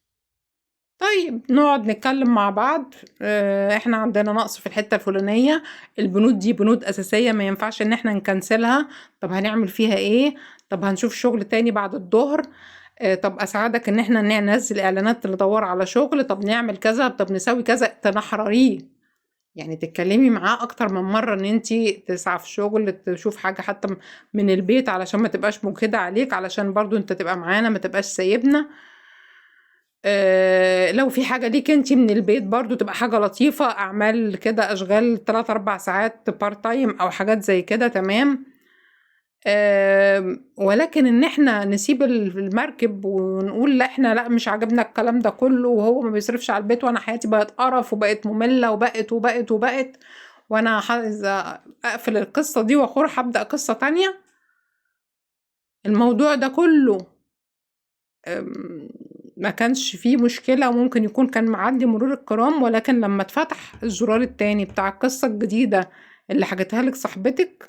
Speaker 1: طيب نقعد نتكلم مع بعض، احنا عندنا نقص في الحتة الفلانية، البنود دي بنود أساسية ما ينفعش ان احنا نكنسلها، طب هنعمل فيها ايه؟ طب هنشوف شغل تاني بعد الظهر، طب اساعدك ان احنا ننزل اعلانات ندور على شغل، طب نعمل كذا، طب نسوي كذا. تنحرريه، يعني تتكلمي معاه اكتر من مرة ان انتي تسعى في شغل، تشوف حاجة حتى من البيت علشان ما تبقاش مجهدة عليك، علشان برضو انت تبقى معانا ما تبقاش سايبنا. لو في حاجة ليك انتي من البيت برضو تبقى حاجة لطيفة، اعمال كده اشغال 3-4 ساعات part time او حاجات زي كده، تمام. ولكن ان احنا نسيب المركب ونقول لا احنا لا مش عاجبنا الكلام ده كله، وهو ما بيصرفش على البيت، وانا حياتي بقت قرف وبقت مملة وبقت وبقت وبقت، وانا عايزة اقفل القصة دي واروح ابدأ قصة تانية. الموضوع ده كله ما كانش فيه مشكلة، وممكن يكون كان معدي مرور الكرام، ولكن لما اتفتح الزرار التاني بتاع القصة الجديدة اللي حكتها لك صاحبتك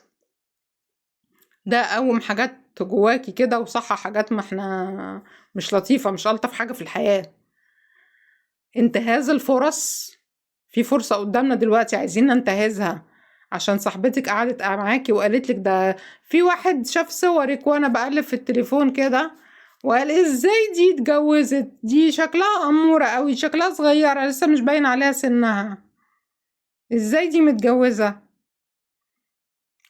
Speaker 1: ده، قوم حاجات جواكي كده وصح حاجات ما احنا مش لطيفة، مش ألطف حاجة في الحياة. انتهاز الفرص، في فرصة قدامنا دلوقتي عايزين ننتهزها، عشان صاحبتك قعدت معاكي وقالت لك ده في واحد شاف صورك وانا بقلب في التليفون كده وقال ازاي دي اتجوزت، دي شكلها أمورة قوي، شكلها صغيرة لسه مش باين عليها سنها، ازاي دي متجوزة؟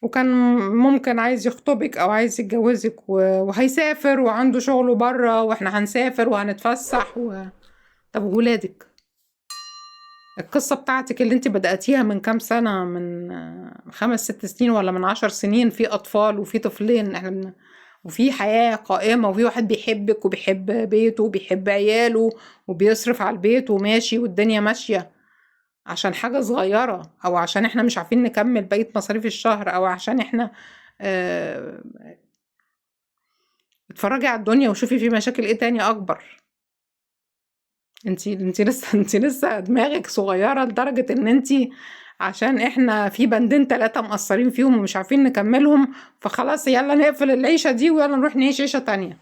Speaker 1: وكان ممكن عايز يخطبك او عايز يتجوزك وهيسافر وعنده شغله بره واحنا هنسافر وهنتفسح طب ولادك؟ القصة بتاعتك اللي انت بدأتيها من كام سنة، من 5-6 سنين ولا من 10 سنين، في أطفال وفي طفلين، احنا وفي حياة قائمة، وفي واحد بيحبك وبيحب بيته وبيحب عياله وبيصرف على البيت وماشي والدنيا ماشية، عشان حاجة صغيرة أو عشان احنا مش عارفين نكمل بقية مصاريف الشهر أو عشان احنا اتفرجي على الدنيا وشوفي في مشاكل ايه تاني أكبر. انتي لسه دماغك صغيرة لدرجة ان انتي عشان احنا في بندين 3 مقصرين فيهم ومش عارفين نكملهم، فخلاص يلا نقفل العيشة دي ويلا نروح نعيش عيشة تانية.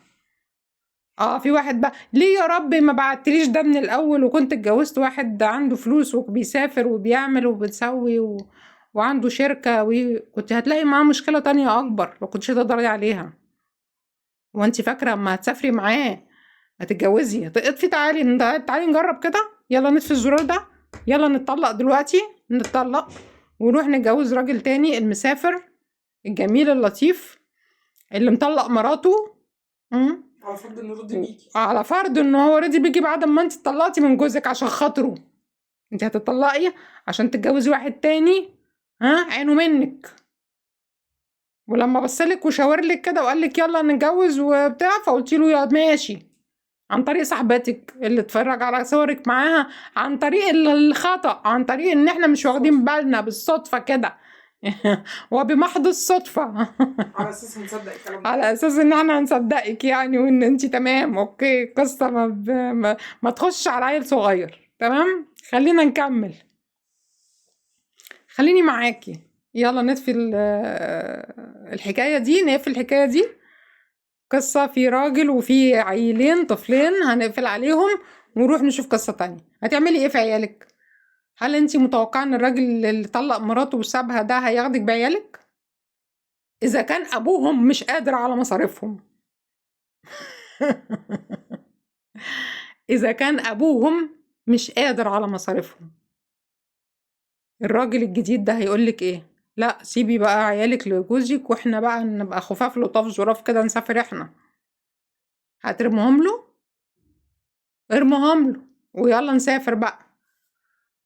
Speaker 1: في واحد بقى ليه يا رب ما بعتليش ده من الأول، وكنت اتجوزت واحد عنده فلوس وبيسافر وبيعمل وبتسوي وعنده شركة، وكنت هتلاقي معاه مشكلة تانية أكبر ما كنتش تقدري عليها. وانتي فاكرة اما هتسافري معاه هتتجوزي، اطفي تعالي تعالي نجرب كده، يلا نطفي الزرار ده، يلا نتطلق دلوقتي، نتطلق ونروح نتجوز راجل تاني المسافر الجميل اللطيف اللي مطلق مراته.
Speaker 2: على فرض انه رضي بيكي،
Speaker 1: على فرض ان هو رضي بيكي بعد ما انت اتطلقتي من جوزك عشان خاطره، انت هتطلقي عشان تتجوزي واحد تاني ها عينه منك، ولما بصلك وشاورلك كده وقالك يلا نتجوز وبتاع، فقلتي له يا ماشي، عن طريق صاحبتك اللي اتفرج على صورك معاها، عن طريق الخطأ، عن طريق ان احنا مش واخدين بالنا بالصدفة كده وبمحض الصدفة
Speaker 2: على اساس هنصدق الكلام ده،
Speaker 1: على اساس ان احنا هنصدقك يعني وان انت تمام okay، قصة ما تخش على عيل صغير. تمام، خلينا نكمل، خليني معاكي، يلا نطفي الحكاية دي، نقفل الحكاية دي. قصة في راجل وفي عيلين طفلين، هنقفل عليهم ونروح نشوف قصة تانية. هتعملي ايه في عيالك؟ هل انتي متوقعة ان الراجل اللي طلق مراته وسابها ده هياخدك بعيالك؟ اذا كان ابوهم مش قادر على مصاريفهم اذا كان ابوهم مش قادر على مصاريفهم، الراجل الجديد ده هيقولك ايه؟ لا سيبي بقى عيالك لجوزك واحنا بقى نبقى خفاف لطاف ظراف كده نسافر احنا. هترميهم له؟ ارميهم له ويلا نسافر بقى.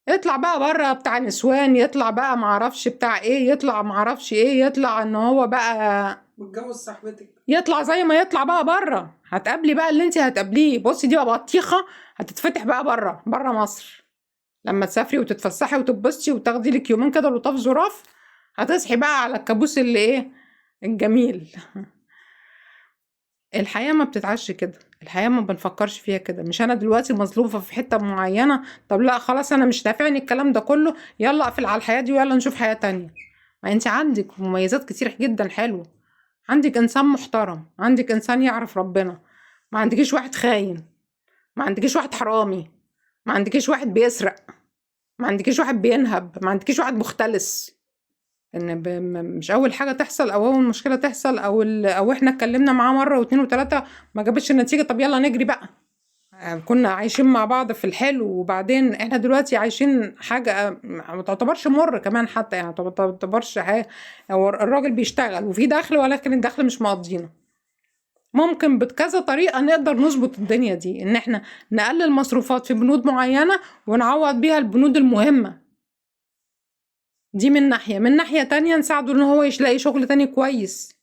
Speaker 1: اطلع بقى بره بتاع نسوان، يطلع بقى معرفش بتاع ايه، يطلع معرفش ايه، يطلع ان هو بقى
Speaker 2: متجوز صاحبتك،
Speaker 1: يطلع زي ما يطلع بقى بره. هتقابلي بقى اللي انت هتقابليه. بصي دي بقى بطيخه هتتفتح بقى بره، بره مصر. لما تسافري وتتفسحي وتتبسطي وتاخدي لك يومين كده لطاف ظراف، هتصحي بقى على الكابوس اللي ايه الجميل. الحياة ما بتتعش كده، الحياة ما بنفكرش فيها كده. مش أنا دلوقتي مظلومة في حتة معينة، طب لا خلاص أنا مش نافعني الكلام ده كله، يلا أقفل على الحياة دي ويلا نشوف حياة تانية. ما أنت عندك مميزات كتير جدا حلوة، عندك إنسان محترم، عندك إنسان يعرف ربنا، ما عندكيش واحد خاين، ما عندكيش واحد حرامي، ما عندكيش واحد بيسرق، ما عندكيش واحد بينهب، ما عندكيش واحد مختلس. ان مش اول حاجة تحصل او اول مشكلة تحصل او احنا اتكلمنا معاه مرة واتنين وتلاتة ما جابتش النتيجة، طب يلا نجري بقى. كنا عايشين مع بعض في الحلو، وبعدين احنا دلوقتي عايشين حاجة ما تعتبرش مر كمان حتى، يعني ما تعتبرش حاجة. هو الراجل بيشتغل وفي دخل، ولكن الدخل مش مقضينا. ممكن بكذا طريقه نقدر نظبط الدنيا دي، ان احنا نقلل مصروفات في بنود معينة ونعوض بيها البنود المهمة دي من ناحية، من ناحية تانية نساعده ان هو يلاقي شغل تاني كويس،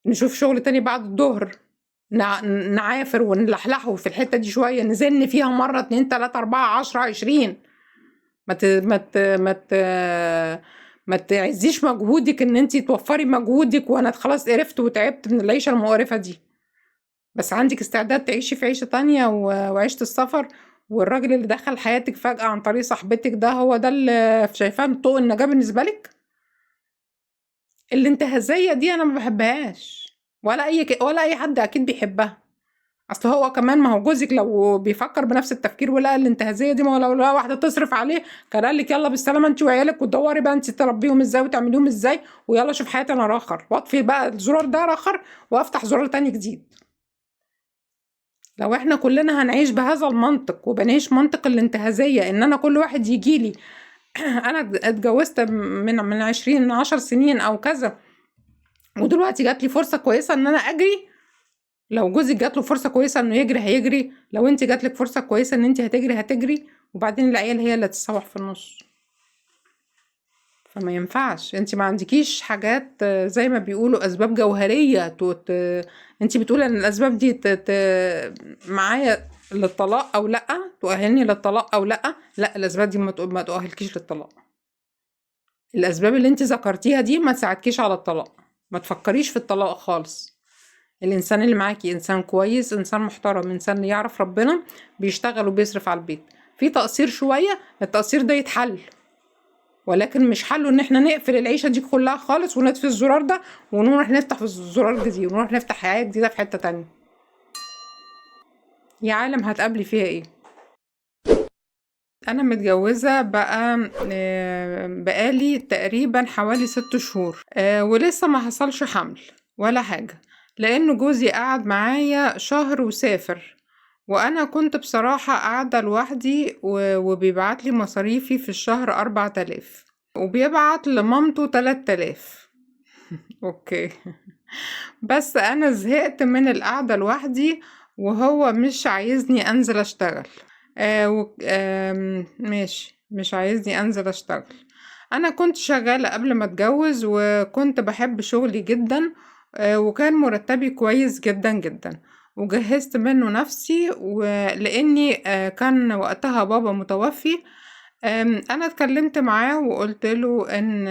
Speaker 1: نشوف شغل تاني بعد الظهر، نعافر ونلحلحه في الحتة دي شوية، نزن فيها مرة 2 3 4 10 20. ما ما تعزيش مجهودك ان انتي توفري مجهودك، وانا خلاص قرفت وتعبت من العيشة المقرفة دي، بس عندك استعداد تعيشي في عيشة تانية وعيشة السفر. والراجل اللي دخل حياتك فجأة عن طريق صاحبتك ده، هو ده اللي شايفاه طوق النجاة بالنسبة لك؟ الانتهازية دي أنا ما بحبهاش، ولا أي حد أكيد بيحبها. أصل هو كمان ما هو جوزك لو بيفكر بنفس التفكير ولا الانتهازية دي، ما هو لو لقى واحدة تصرف عليه كان قال لك يلا بالسلامة أنت وعيالك، وتدوري بقى أنت تربيهم إزاي وتعمليهم إزاي، ويلا شوف حياتي أنا آخر، وأطفي بقى الزرار ده آخر وأفتح زرار تاني جديد. لو احنا كلنا هنعيش بهذا المنطق وبنعيش منطق الانتهازية، ان انا كل واحد يجيلي انا اتجوزت من 20 من 10 سنين او كذا، ودلوقتي جات لي فرصة كويسة ان انا اجري. لو جوزك جات له فرصة كويسة انه يجري هيجري، لو انت جات لك فرصة كويسة ان انت هتجري هتجري، وبعدين العيال هي اللي هتتسوح في النص. فما ينفعش، انت ما عندكيش حاجات زي ما بيقولوا اسباب جوهرية. انت بتقولي ان الاسباب دي معايا للطلاق او لا، تؤهلني للطلاق او لا. لا، الاسباب دي ما تؤهلكيش للطلاق. الاسباب اللي انت ذكرتيها دي ما تساعدكيش على الطلاق، ما تفكريش في الطلاق خالص. الانسان اللي معاكي انسان كويس، انسان محترم، انسان يعرف ربنا، بيشتغل وبيصرف على البيت. في تقصير شوية، التقصير ده يتحل، ولكن مش حله ان احنا نقفل العيشة دي كلها خالص ونطفي الزرار ده ونروح نفتح في الزرار جديد ونروح نفتح حياة جديدة في حتة تانية. يا عالم هتقابلي فيها ايه؟ انا متجوزة بقى بقالي تقريبا حوالي 6 شهور، ولسه ما حصلش حمل ولا حاجة، لانه جوزي قعد معايا شهر وسافر، وانا كنت بصراحة قاعدة لوحدي، وبيبعت لي مصاريفي في الشهر 4000 وبيبعت لمامته 3000. okay. بس انا زهقت من القعدة لوحدي، وهو مش عايزني انزل اشتغل. ماشي، مش عايزني انزل اشتغل. انا كنت شغالة قبل ما اتجوز، وكنت بحب شغلي جدا، وكان مرتبي كويس جدا جدا، وجهزت منه نفسي، ولاني كان وقتها بابا متوفي. انا اتكلمت معاه وقلت له ان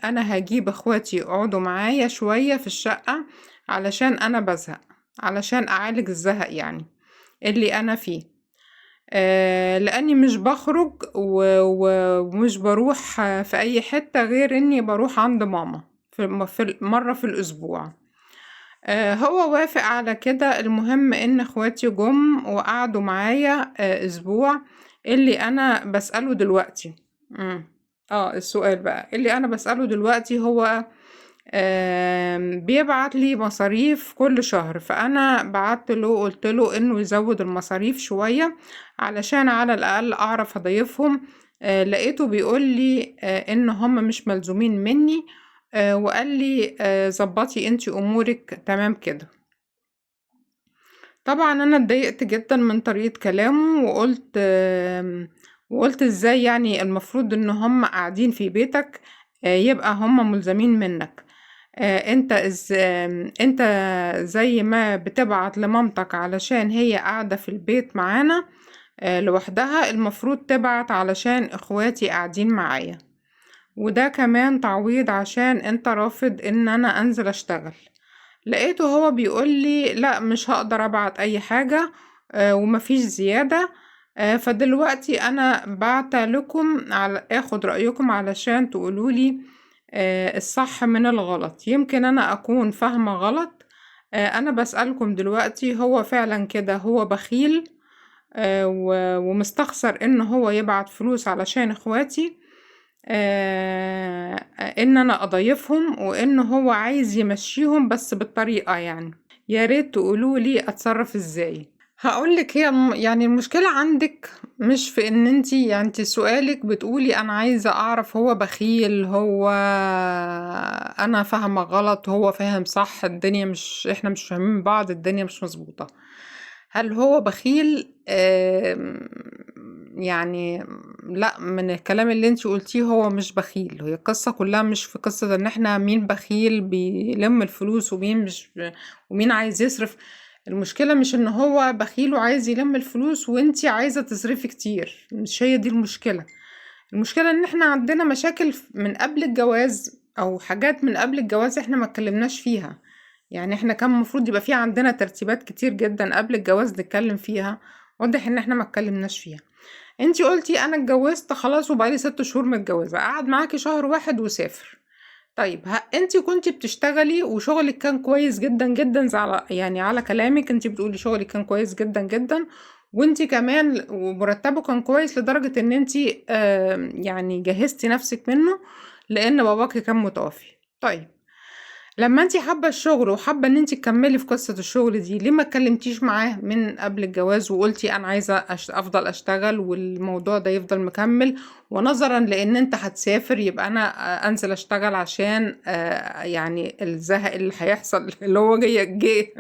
Speaker 1: انا هجيب اخواتي يقعدوا معايا شوية في الشقة، علشان انا بزهق، علشان اعالج الزهق يعني اللي انا فيه، لاني مش بخرج ومش بروح في اي حتة غير اني بروح عند ماما في مرة في الاسبوع. هو وافق على كده. المهم ان اخواتي جم وقعدوا معايا اسبوع. اللي انا بسأله دلوقتي السؤال بقى اللي انا بسأله دلوقتي هو بيبعت لي مصاريف كل شهر، فأنا بعت له قلت له إنه يزود المصاريف شوية علشان على الأقل أعرف أضيفهم. لقيته بيقول لي إن هم مش ملزومين مني، وقال لي ظبطي انتي أمورك تمام كده. طبعا أنا اتضايقت جدا من طريقة كلامه، وقلت ازاي يعني المفروض ان هم قاعدين في بيتك، يبقى هم ملزمين منك. انت زي ما بتبعت لمامتك علشان هي قاعدة في البيت معانا لوحدها، المفروض تبعت علشان اخواتي قاعدين معايا، وده كمان تعويض عشان انت رافض ان انا انزل اشتغل. لقيته هو بيقول لي لا مش هقدر ابعت اي حاجة، ومفيش زيادة. فدلوقتي انا بعت لكم على اخد رأيكم علشان تقولوا لي الصح من الغلط، يمكن انا اكون فاهمة غلط. انا بسألكم دلوقتي هو فعلا كده هو بخيل، ومستخسر ان هو يبعت فلوس علشان اخواتي، ان انا اضيفهم، وان هو عايز يمشيهم بس بالطريقة يعني. يا ريت تقولوا لي اتصرف ازاي. هقولك هي يعني المشكلة عندك مش في ان انتي، يعني انتي سؤالك بتقولي انا عايزة اعرف هو بخيل، هو انا فاهمة غلط، هو فاهم صح، الدنيا مش، احنا مش فاهمين بعض، الدنيا مش مظبوطة. هل هو بخيل؟ يعني لا، من الكلام اللي انتي قلتيه هو مش بخيل. هي القصة كلها مش في قصة ان احنا مين بخيل بيلم الفلوس ومين مش، ومين عايز يصرف. المشكلة مش ان هو بخيل وعايز يلم الفلوس وانتي عايزة تصرفي كتير، مش هي دي المشكلة. المشكلة ان احنا عندنا مشاكل من قبل الجواز، او حاجات من قبل الجواز احنا ما اتكلمناش فيها. يعني احنا كان المفروض يبقى في عندنا ترتيبات كتير جدا قبل الجواز نتكلم فيها، واضح ان احنا ما اتكلمناش فيها. انتي قلتي انا اتجوزت خلاص وبقالي 6 شهور متجوزة، قعد معاكي شهر واحد وسافر. طيب انتي كنتي بتشتغلي وشغلك كان كويس جدا جدا، يعني على كلامك انتي بتقولي شغلك كان كويس جدا جدا، وانتي كمان ومرتبه كان كويس لدرجة ان انتي يعني جهزتي نفسك منه لان باباكي كان متوفي. طيب لما انتي حابة الشغل وحابة ان انتي تكملي في قصة الشغل دي، ليه ما اتكلمتيش معاه من قبل الجواز وقلتي انا عايزة افضل اشتغل والموضوع ده يفضل مكمل، ونظرا لان انت هتسافر يبقى انا انزل اشتغل عشان يعني الزهق اللي هيحصل اللي هو جه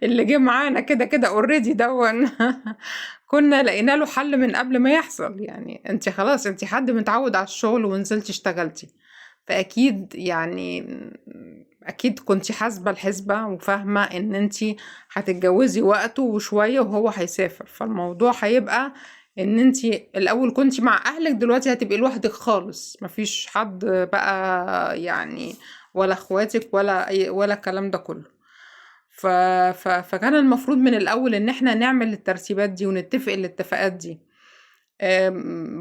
Speaker 1: اللي جه معانا كده كده already دون كنا لقينا له حل من قبل ما يحصل. يعني انت خلاص انت حد متعود على الشغل ونزلتي اشتغلتي، فأكيد يعني أكيد كنتي حاسبة الحسبة وفاهمة إن انتي هتتجوزي وقته وشوية وهو هيسافر، فالموضوع هيبقى إن انتي الأول كنتي مع أهلك، دلوقتي هتبقي لوحدك خالص، مفيش حد بقى يعني ولا اخواتك ولا الكلام ده كله. فكان المفروض من الأول إن احنا نعمل الترتيبات دي ونتفق الاتفاقات دي.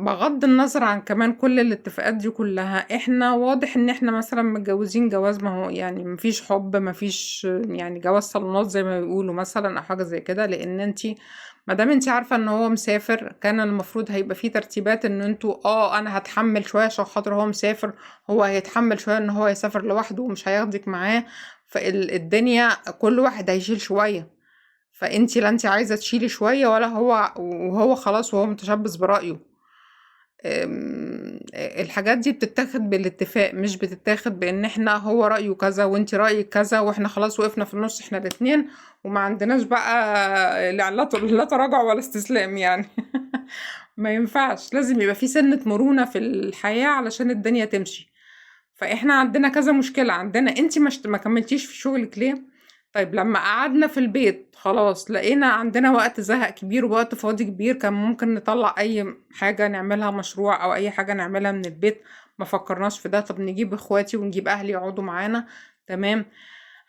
Speaker 1: بغض النظر عن كمان كل الاتفاقات دي كلها، احنا واضح ان احنا مثلا متجوزين جواز ما هو يعني مفيش حب، مفيش يعني جواز صالونات زي ما بيقولوا مثلا او حاجة زي كده، لان انتي ما دام انتي عارفة ان هو مسافر كان المفروض هيبقى فيه ترتيبات ان انتوا انا هتحمل شوية عشان خاطر هو مسافر، هو هيتحمل شوية ان هو يسافر لوحده ومش هياخدك معاه، فالدنيا كل واحد هيشيل شوية. فانتي لا انتي عايزة تشيلي شوية ولا هو، وهو خلاص وهو متشبث برأيه. الحاجات دي بتتاخد بالاتفاق، مش بتتاخد بان احنا هو رأيه كذا وانتي رأيك كذا واحنا خلاص وقفنا في النص احنا الاتنين وما عندناش بقى لا تراجع ولا استسلام يعني. ما ينفعش، لازم يبقى في سنة مرونة في الحياة علشان الدنيا تمشي. فاحنا عندنا كذا مشكلة، عندنا انتي ما كملتيش في شغلك ليه؟ طيب لما قعدنا في البيت خلاص لقينا عندنا وقت زهق كبير ووقت فاضي كبير، كان ممكن نطلع اي حاجة نعملها مشروع او اي حاجة نعملها من البيت، ما فكرناش في ده. طب نجيب اخواتي ونجيب اهلي يقعدوا معانا، تمام.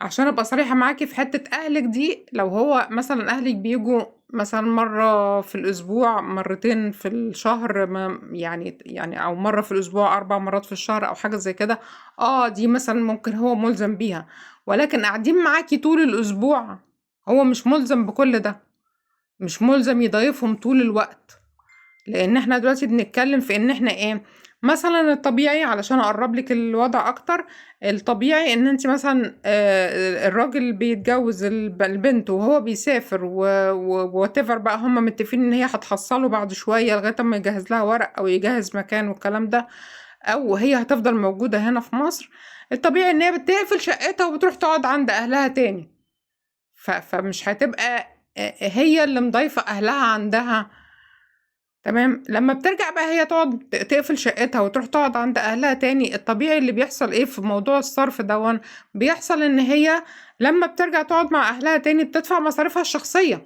Speaker 1: عشان ابقى صريحة معاكي في حتة اهلك دي، لو هو مثلا اهلك بيجوا مثلا مرة في الاسبوع، مرتين في الشهر، ما يعني او مرة في الاسبوع، 4 مرات في الشهر او حاجة زي كده، دي مثلا ممكن هو ملزم بيها، ولكن قاعدين معاكي طول الاسبوع هو مش ملزم بكل ده، مش ملزم يضيفهم طول الوقت. لان احنا دلوقتي بنتكلم في ان احنا ايه، مثلا الطبيعي، علشان اقرب لك الوضع اكتر، الطبيعي ان انت مثلا الراجل بيتجوز البنت وهو بيسافر whatever بقى، هم متفقين ان هي هتحصله بعد شوية لغاية اما يجهز لها ورق او يجهز مكان والكلام ده، او هي هتفضل موجودة هنا في مصر. الطبيعي ان هي بتقفل شقتها وبتروح تقعد عند اهلها تاني، فمش هتبقى هي اللي مضيفة اهلها عندها. تمام. لما بترجع بقى هي تقعد تقفل شقتها وتروح تقعد عند اهلها تاني، الطبيعي اللي بيحصل ايه في موضوع الصرف دون؟ بيحصل ان هي لما بترجع تقعد مع اهلها تاني بتدفع مصاريفها الشخصية،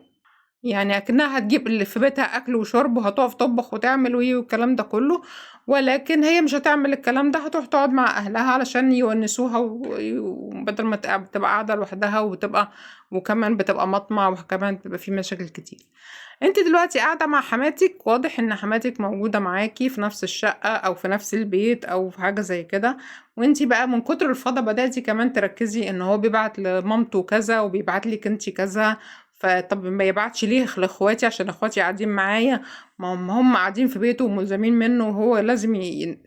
Speaker 1: يعني اكنها هتجيب اللي في بيتها اكل وشرب وهتقف تطبخ وتعمل ويه والكلام ده كله، ولكن هي مش هتعمل الكلام ده، هتروح تقعد مع اهلها علشان يونسوها، وبدل ما تبقى قاعدة لوحدها وتبقى وكمان بتبقى مطمع وكمان بتبقى في مشاكل كتير. انت دلوقتي قاعدة مع حماتك، واضح ان حماتك موجودة معاكي في نفس الشقة او في نفس البيت او في حاجة زي كده، وانت بقى من كتر الفضا بدأتي كمان تركزي ان هو بيبعت لمامته كذا وبيبعت لك انت كذا، فطب ما يبعتش ليه لاخواتي عشان اخواتي قاعدين معايا، ما هم قاعدين في بيته وملزمين منه وهو لازم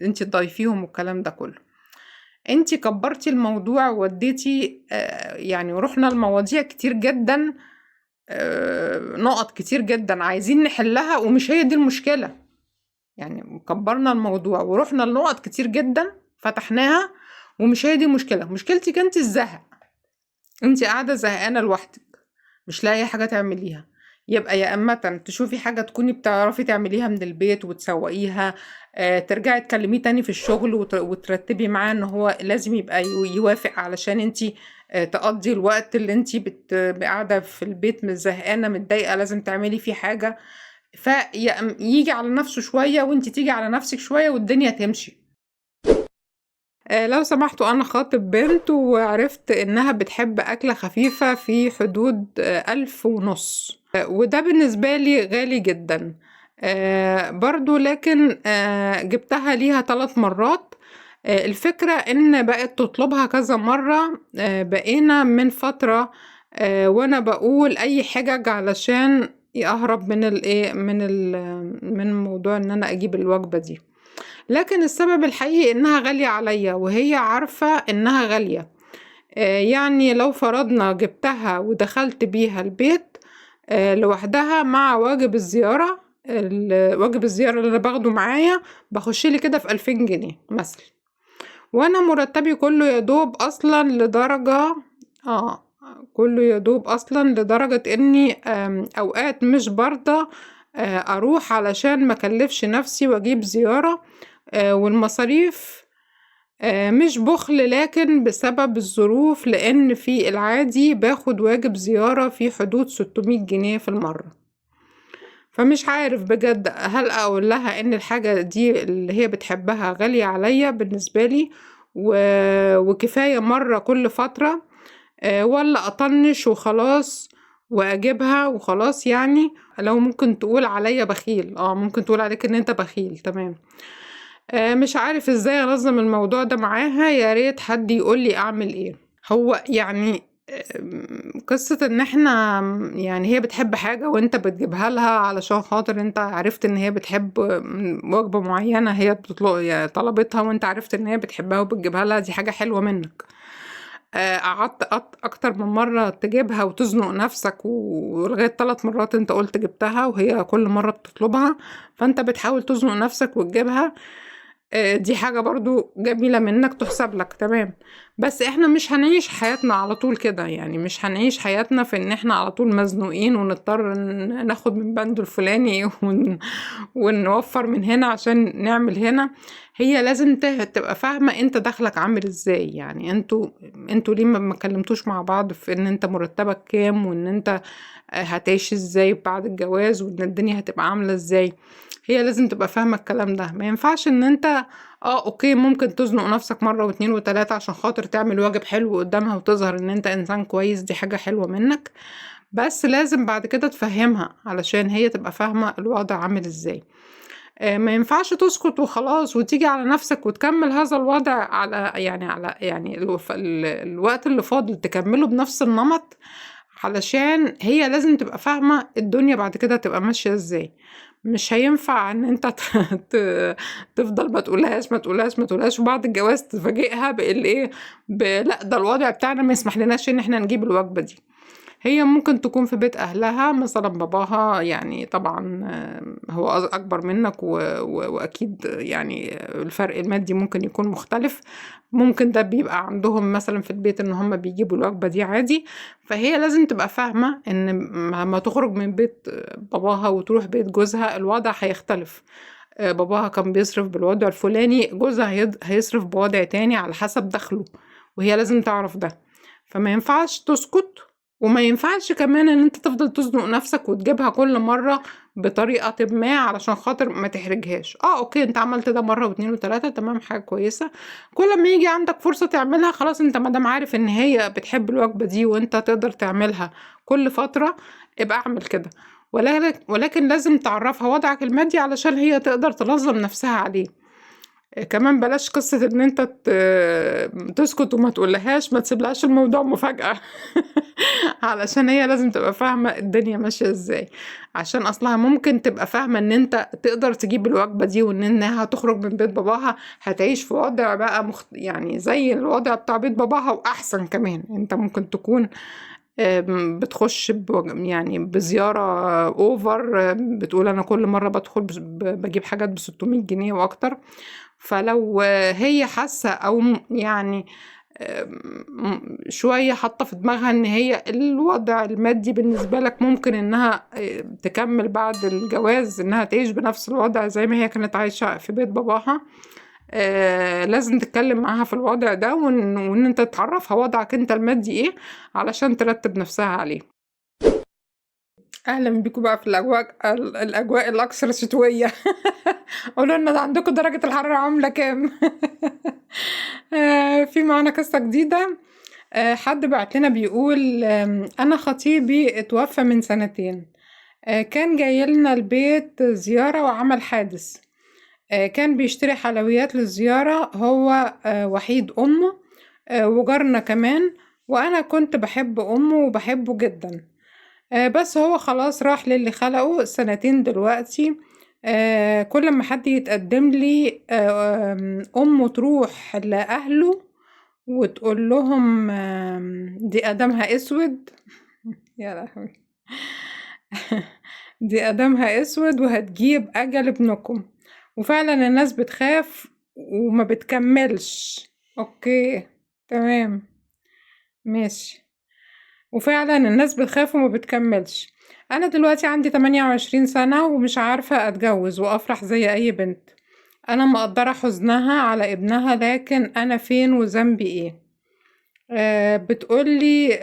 Speaker 1: انت تضيفيهم والكلام ده كله. انت كبرتي الموضوع ووديتي يعني ورحنا لمواضيع كتير جدا، نقط كتير جدا عايزين نحلها ومش هي دي المشكلة. يعني كبرنا الموضوع ورحنا لنقط كتير جدا فتحناها ومش هي دي المشكلة. مشكلتك انت الزهق، انت قاعدة زهقانة لوحدك مش لاقي حاجة تعمليها، يبقى يا اما تشوفي حاجة تكوني بتعرفي تعمليها من البيت وتسوقيها، ترجعي تكلميه تاني في الشغل وترتبي معاه ان هو لازم يبقى يوافق علشان انتي تقضي الوقت اللي انتي قاعدة في البيت زهقانة متضايقة لازم تعملي فيه حاجة، فيجي على نفسه شوية وانتي تيجي على نفسك شوية والدنيا تمشي. لو سمحتوا، أنا خاطب بنت وعرفت إنها بتحب أكلة خفيفة في حدود 1500، وده بالنسبة لي غالي جدا برضو، لكن جبتها ليها 3 مرات. الفكرة إن بقت تطلبها كذا مرة، بقينا من فترة وأنا بقول أي حجج علشان أهرب من الإيه، من موضوع إن أنا أجيب الوجبة دي، لكن السبب الحقيقي إنها غالية عليا وهي عارفة إنها غالية. يعني لو فرضنا جبتها ودخلت بيها البيت لوحدها مع واجب الزيارة، واجب الزيارة اللي أنا باخده معايا بخش لي كده في 2000 جنيه مثلا، وأنا مرتبي كله يدوب أصلا لدرجة كله يدوب أصلا لدرجة إني أوقات مش برضى أروح علشان ما أكلفش نفسي وأجيب زيارة، والمصاريف مش بخل لكن بسبب الظروف، لأن في العادي باخد واجب زيارة في حدود 600 جنيه في المرة. فمش عارف بجد هل أقول لها إن الحاجة دي اللي هي بتحبها غالية عليا بالنسبة لي وكفاية مرة كل فترة، ولا أطنش وخلاص وأجيبها وخلاص. يعني لو ممكن تقول عليا بخيل، ممكن تقول عليك إن أنت بخيل، تمام. مش عارف ازاي انظم الموضوع ده معاها، يا ريت حد يقول لي اعمل ايه. هو يعني قصة ان احنا يعني هي بتحب حاجة وانت بتجيبها لها علشان خاطر انت عرفت ان هي بتحب وجبة معينة هي بتطلب يعني طلبتها وانت عرفت ان هي بتحبها وبتجيبها لها، دي حاجة حلوة منك. قعدت اكتر من مرة تجيبها وتزنق نفسك، ولغاية 3 مرات انت قلت جبتها وهي كل مرة بتطلبها، فانت بتحاول تزنق نفسك وتجيبها. دي حاجة برضو جميلة منك تحسب لك، تمام. بس احنا مش هنعيش حياتنا على طول كده، يعني مش هنعيش حياتنا في ان احنا على طول مزنوقين ونضطر ناخد من بند الفلاني ونوفر من هنا عشان نعمل هنا. هي لازم تبقى فاهمة انت دخلك عامل ازاي، يعني انتوا ليه ما كلمتوش مع بعض في ان انت مرتبك كام وان انت هتعيش ازاي بعد الجواز وان الدنيا هتبقى عاملة ازاي. هي لازم تبقى فاهمة الكلام ده. ما ينفعش ان انت okay ممكن تزنق نفسك مرة واثنين وثلاثة عشان خاطر تعمل واجب حلو قدامها وتظهر ان انت انسان كويس، دي حاجة حلوة منك، بس لازم بعد كده تفهمها علشان هي تبقى فاهمة الوضع عامل ازاي. ما ينفعش تسكت وخلاص وتيجي على نفسك وتكمل هذا الوضع على يعني على يعني الوقت اللي فاضل تكمله بنفس النمط، علشان هي لازم تبقى فاهمة الدنيا بعد كده تبقى ماشية ازاي. مش هينفع ان انت تفضل ما تقولهاش ما تقولهاش ما تقولهاش، وبعد الجواز تفاجئها بالايه، لا ده الوضع بتاعنا ما يسمح لناش ان احنا نجيب الوجبة دي. هي ممكن تكون في بيت أهلها مثلا، باباها يعني طبعا هو أكبر منك وأكيد يعني الفرق المادي ممكن يكون مختلف، ممكن ده بيبقى عندهم مثلا في البيت إن هم بيجيبوا الوجبة دي عادي. فهي لازم تبقى فاهمة إن ما تخرج من بيت باباها وتروح بيت جوزها الوضع هيختلف. باباها كان بيصرف بالوضع الفلاني، جوزها هيصرف بوضع تاني على حسب دخله، وهي لازم تعرف ده. فما ينفعش تسكت، وما ينفعش كمان ان انت تفضل تزنق نفسك وتجيبها كل مرة بطريقة ما علشان خاطر ما تحرجهاش. okay انت عملت ده مرة واثنين وثلاثة، تمام، حاجة كويسة. كل ما يجي عندك فرصة تعملها خلاص، انت ما دام عارف ان هي بتحب الوجبة دي وانت تقدر تعملها كل فترة ابقى اعمل كده، ولكن لازم تعرفها وضعك المادي علشان هي تقدر تنظم نفسها عليه. كمان بلاش قصة ان انت تسكت وما تقولهاش، ما تسيبلهاش الموضوع مفاجأة علشان هي لازم تبقى فاهمة الدنيا ماشية ازاي، عشان اصلها ممكن تبقى فاهمة ان انت تقدر تجيب الوجبة دي وان انها هتخرج من بيت باباها هتعيش في وضع بقى يعني زي الوضع بتاع بيت باباها واحسن كمان. انت ممكن تكون بتخش يعني بزيارة over، بتقول انا كل مرة بدخل بجيب حاجات ب600 جنيه واكتر. فلو هي حاسة او يعني شوية حاطة في دماغها ان هي الوضع المادي بالنسبة لك ممكن انها تكمل بعد الجواز انها تعيش بنفس الوضع زي ما هي كانت عايشة في بيت باباها، لازم تتكلم معاها في الوضع ده، وان انت تعرفها وضعك انت المادي ايه علشان ترتب نفسها عليه. اهلا بيكم بقى في الاجواء الاكثر شتوية. قولوا لنا عندكم درجه الحرارة عامله كام؟ في معانا قصة جديدة. حد بعت لنا بيقول انا خطيبي اتوفى من 2 سنين، كان جاي لنا البيت زيارة وعمل حادث، كان بيشتري حلويات للزيارة، هو وحيد أمه وجارنا كمان، وأنا كنت بحب أمه وبحبه جدا، بس هو خلاص راح للي خلقه 2 سنين دلوقتي. كل ما حد يتقدم لي أمه تروح لأهله وتقول لهم دي أدمها أسود يا لهوي دي أدمها أسود وهتجيب أجل ابنكم، وفعلا الناس بتخاف وما بتكملش. okay تمام ماشي، وفعلا الناس بتخاف وما بتكملش. انا دلوقتي عندي 28 سنة ومش عارفة اتجوز وافرح زي اي بنت. انا مقدرة حزنها على ابنها، لكن انا فين وذنبي ايه؟ بتقولي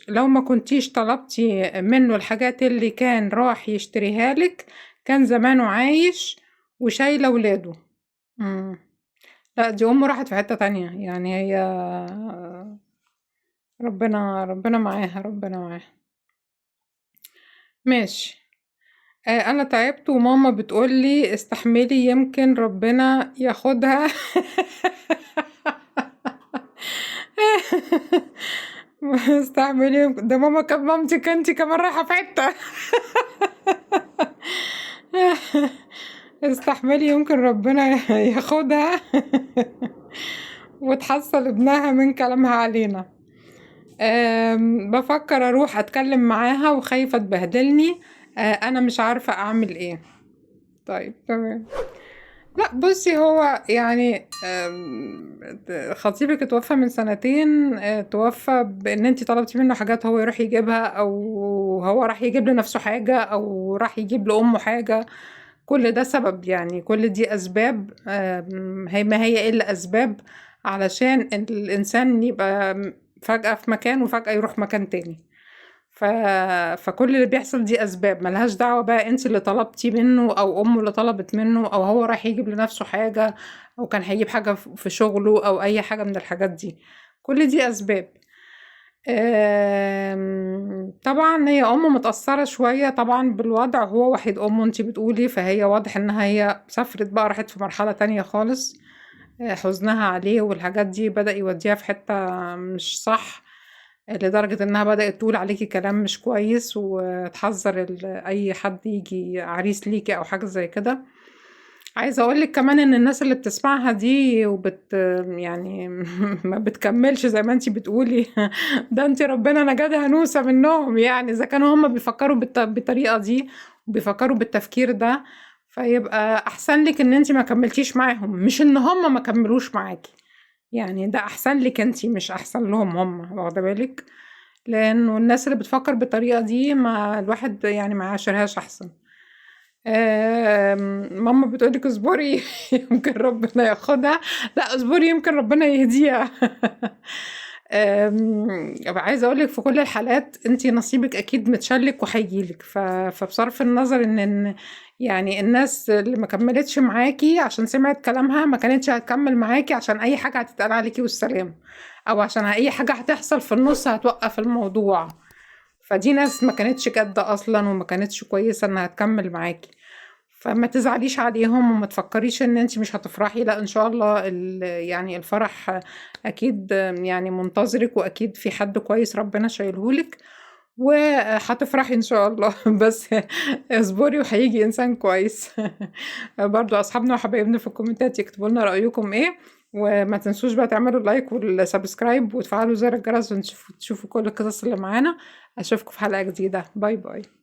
Speaker 1: لو ما كنتيش طلبتي منه الحاجات اللي كان راح يشتريها لك كان زمانه عايش وشايله ولاده. لا دي امه راحت في حتة تانية، يعني هي ربنا معاها، ربنا معاها. ماشي. انا تعبت وماما بتقولي استحملي يمكن ربنا ياخدها. استحملي، ده ماما كانت مامتي كنتي كمان رايحة في حتة. استحملي يمكن ربنا ياخدها وتحصل ابنها من كلامها علينا. بفكر اروح اتكلم معاها وخايفة تبهدلني، انا مش عارفة اعمل ايه. طيب تمام. لا بصي، هو يعني خطيبك اتوفى من 2 سنين، توفى بان انتي طلبتي منه حاجات هو يروح يجيبها، او هو راح يجيب لنفسه حاجة، او راح يجيب لأمه حاجة. كل ده سبب، يعني كل دي أسباب، هي ما هي إلا أسباب علشان الإنسان يبقى فجأة في مكان وفجأة يروح مكان تاني. فكل اللي بيحصل دي أسباب ملهاش دعوة بقى انت اللي طلبتي منه أو أمه اللي طلبت منه، أو هو راح يجيب لنفسه حاجة، أو كان هيجيب حاجة في شغله، أو أي حاجة من الحاجات دي. كل دي أسباب. طبعا هي أمه متأثرة شوية طبعا بالوضع، هو وحيد أمه انت بتقولي، فهي واضح إنها هي سافرت بقى، راحت في مرحلة تانية خالص، حزنها عليه والحاجات دي بدأ يوديها في حتة مش صح. لدرجة إنها بدأت تقول عليكِ كلام مش كويس، وتحذّر أي حد ييجي عريس ليكِ أو حاجة زي كده. عايزة أقول لِك كمان إن الناس اللي بتسمعها دي يعني ما بتكمّلش زي ما أنتِ بتقولي، ده أنتِ ربنا نجدها نوسة منّهم يعني، إذا كانوا هُم بيفكّروا بالطريقة دي وبيفكّروا بالتفكير ده، فيبقى أحسن لِك إن أنتِ ما كمّلتيش معاهم، مش إن هُم ما كمّلوش معاكِ، يعني ده أحسن لِك أنتِ مش أحسن لهم هُم، واخدة بالِك؟ لإنه الناس اللي بتفكّر بالطريقة دي ما الواحد يعني ما يعاشرهاش أحسن. ماما بتقول لِك اصبري يمكن ربنا ياخدها، لأ اصبري يمكن ربنا يهديها. عايزة أقول لِك في كل الحالات أنتِ نصيبِك أكيد متشال لِك وهييجي لِك، فبصرف النظر إن يعني الناس اللي ما كمّلتش معاكِ عشان سمعت كلامها ما كانتش هتكمّل معاكِ عشان أي حاجة هتتقال عليكِ والسلام، أو عشان أي حاجة هتحصل في النُص هتوقّف الموضوع. فدي ناس ما كانتش جادة أصلًا وما كانتش كويسة إنها تكمّل معاكِ. فما تزعليش عليهم وما تفكّريش إن أنتِ مش هتفرحي، لأ إن شاء الله يعني الفرح أكيد يعني منتظرِك، وأكيد في حد كويس ربنا شايله لِك، وهتفرحي إن شاء الله، بس اصبري وهييجي إنسان كويس. برضه أصحابنا وحبايبنا في الكومنتات يكتبوا لنا رأيكم إيه، وما تنسوش بقى تعملوا like وال subscribe وتفعلوا زر الجرس عشان تشوفوا كل القصص اللي معانا. أشوفكم في حلقة جديدة، bye bye.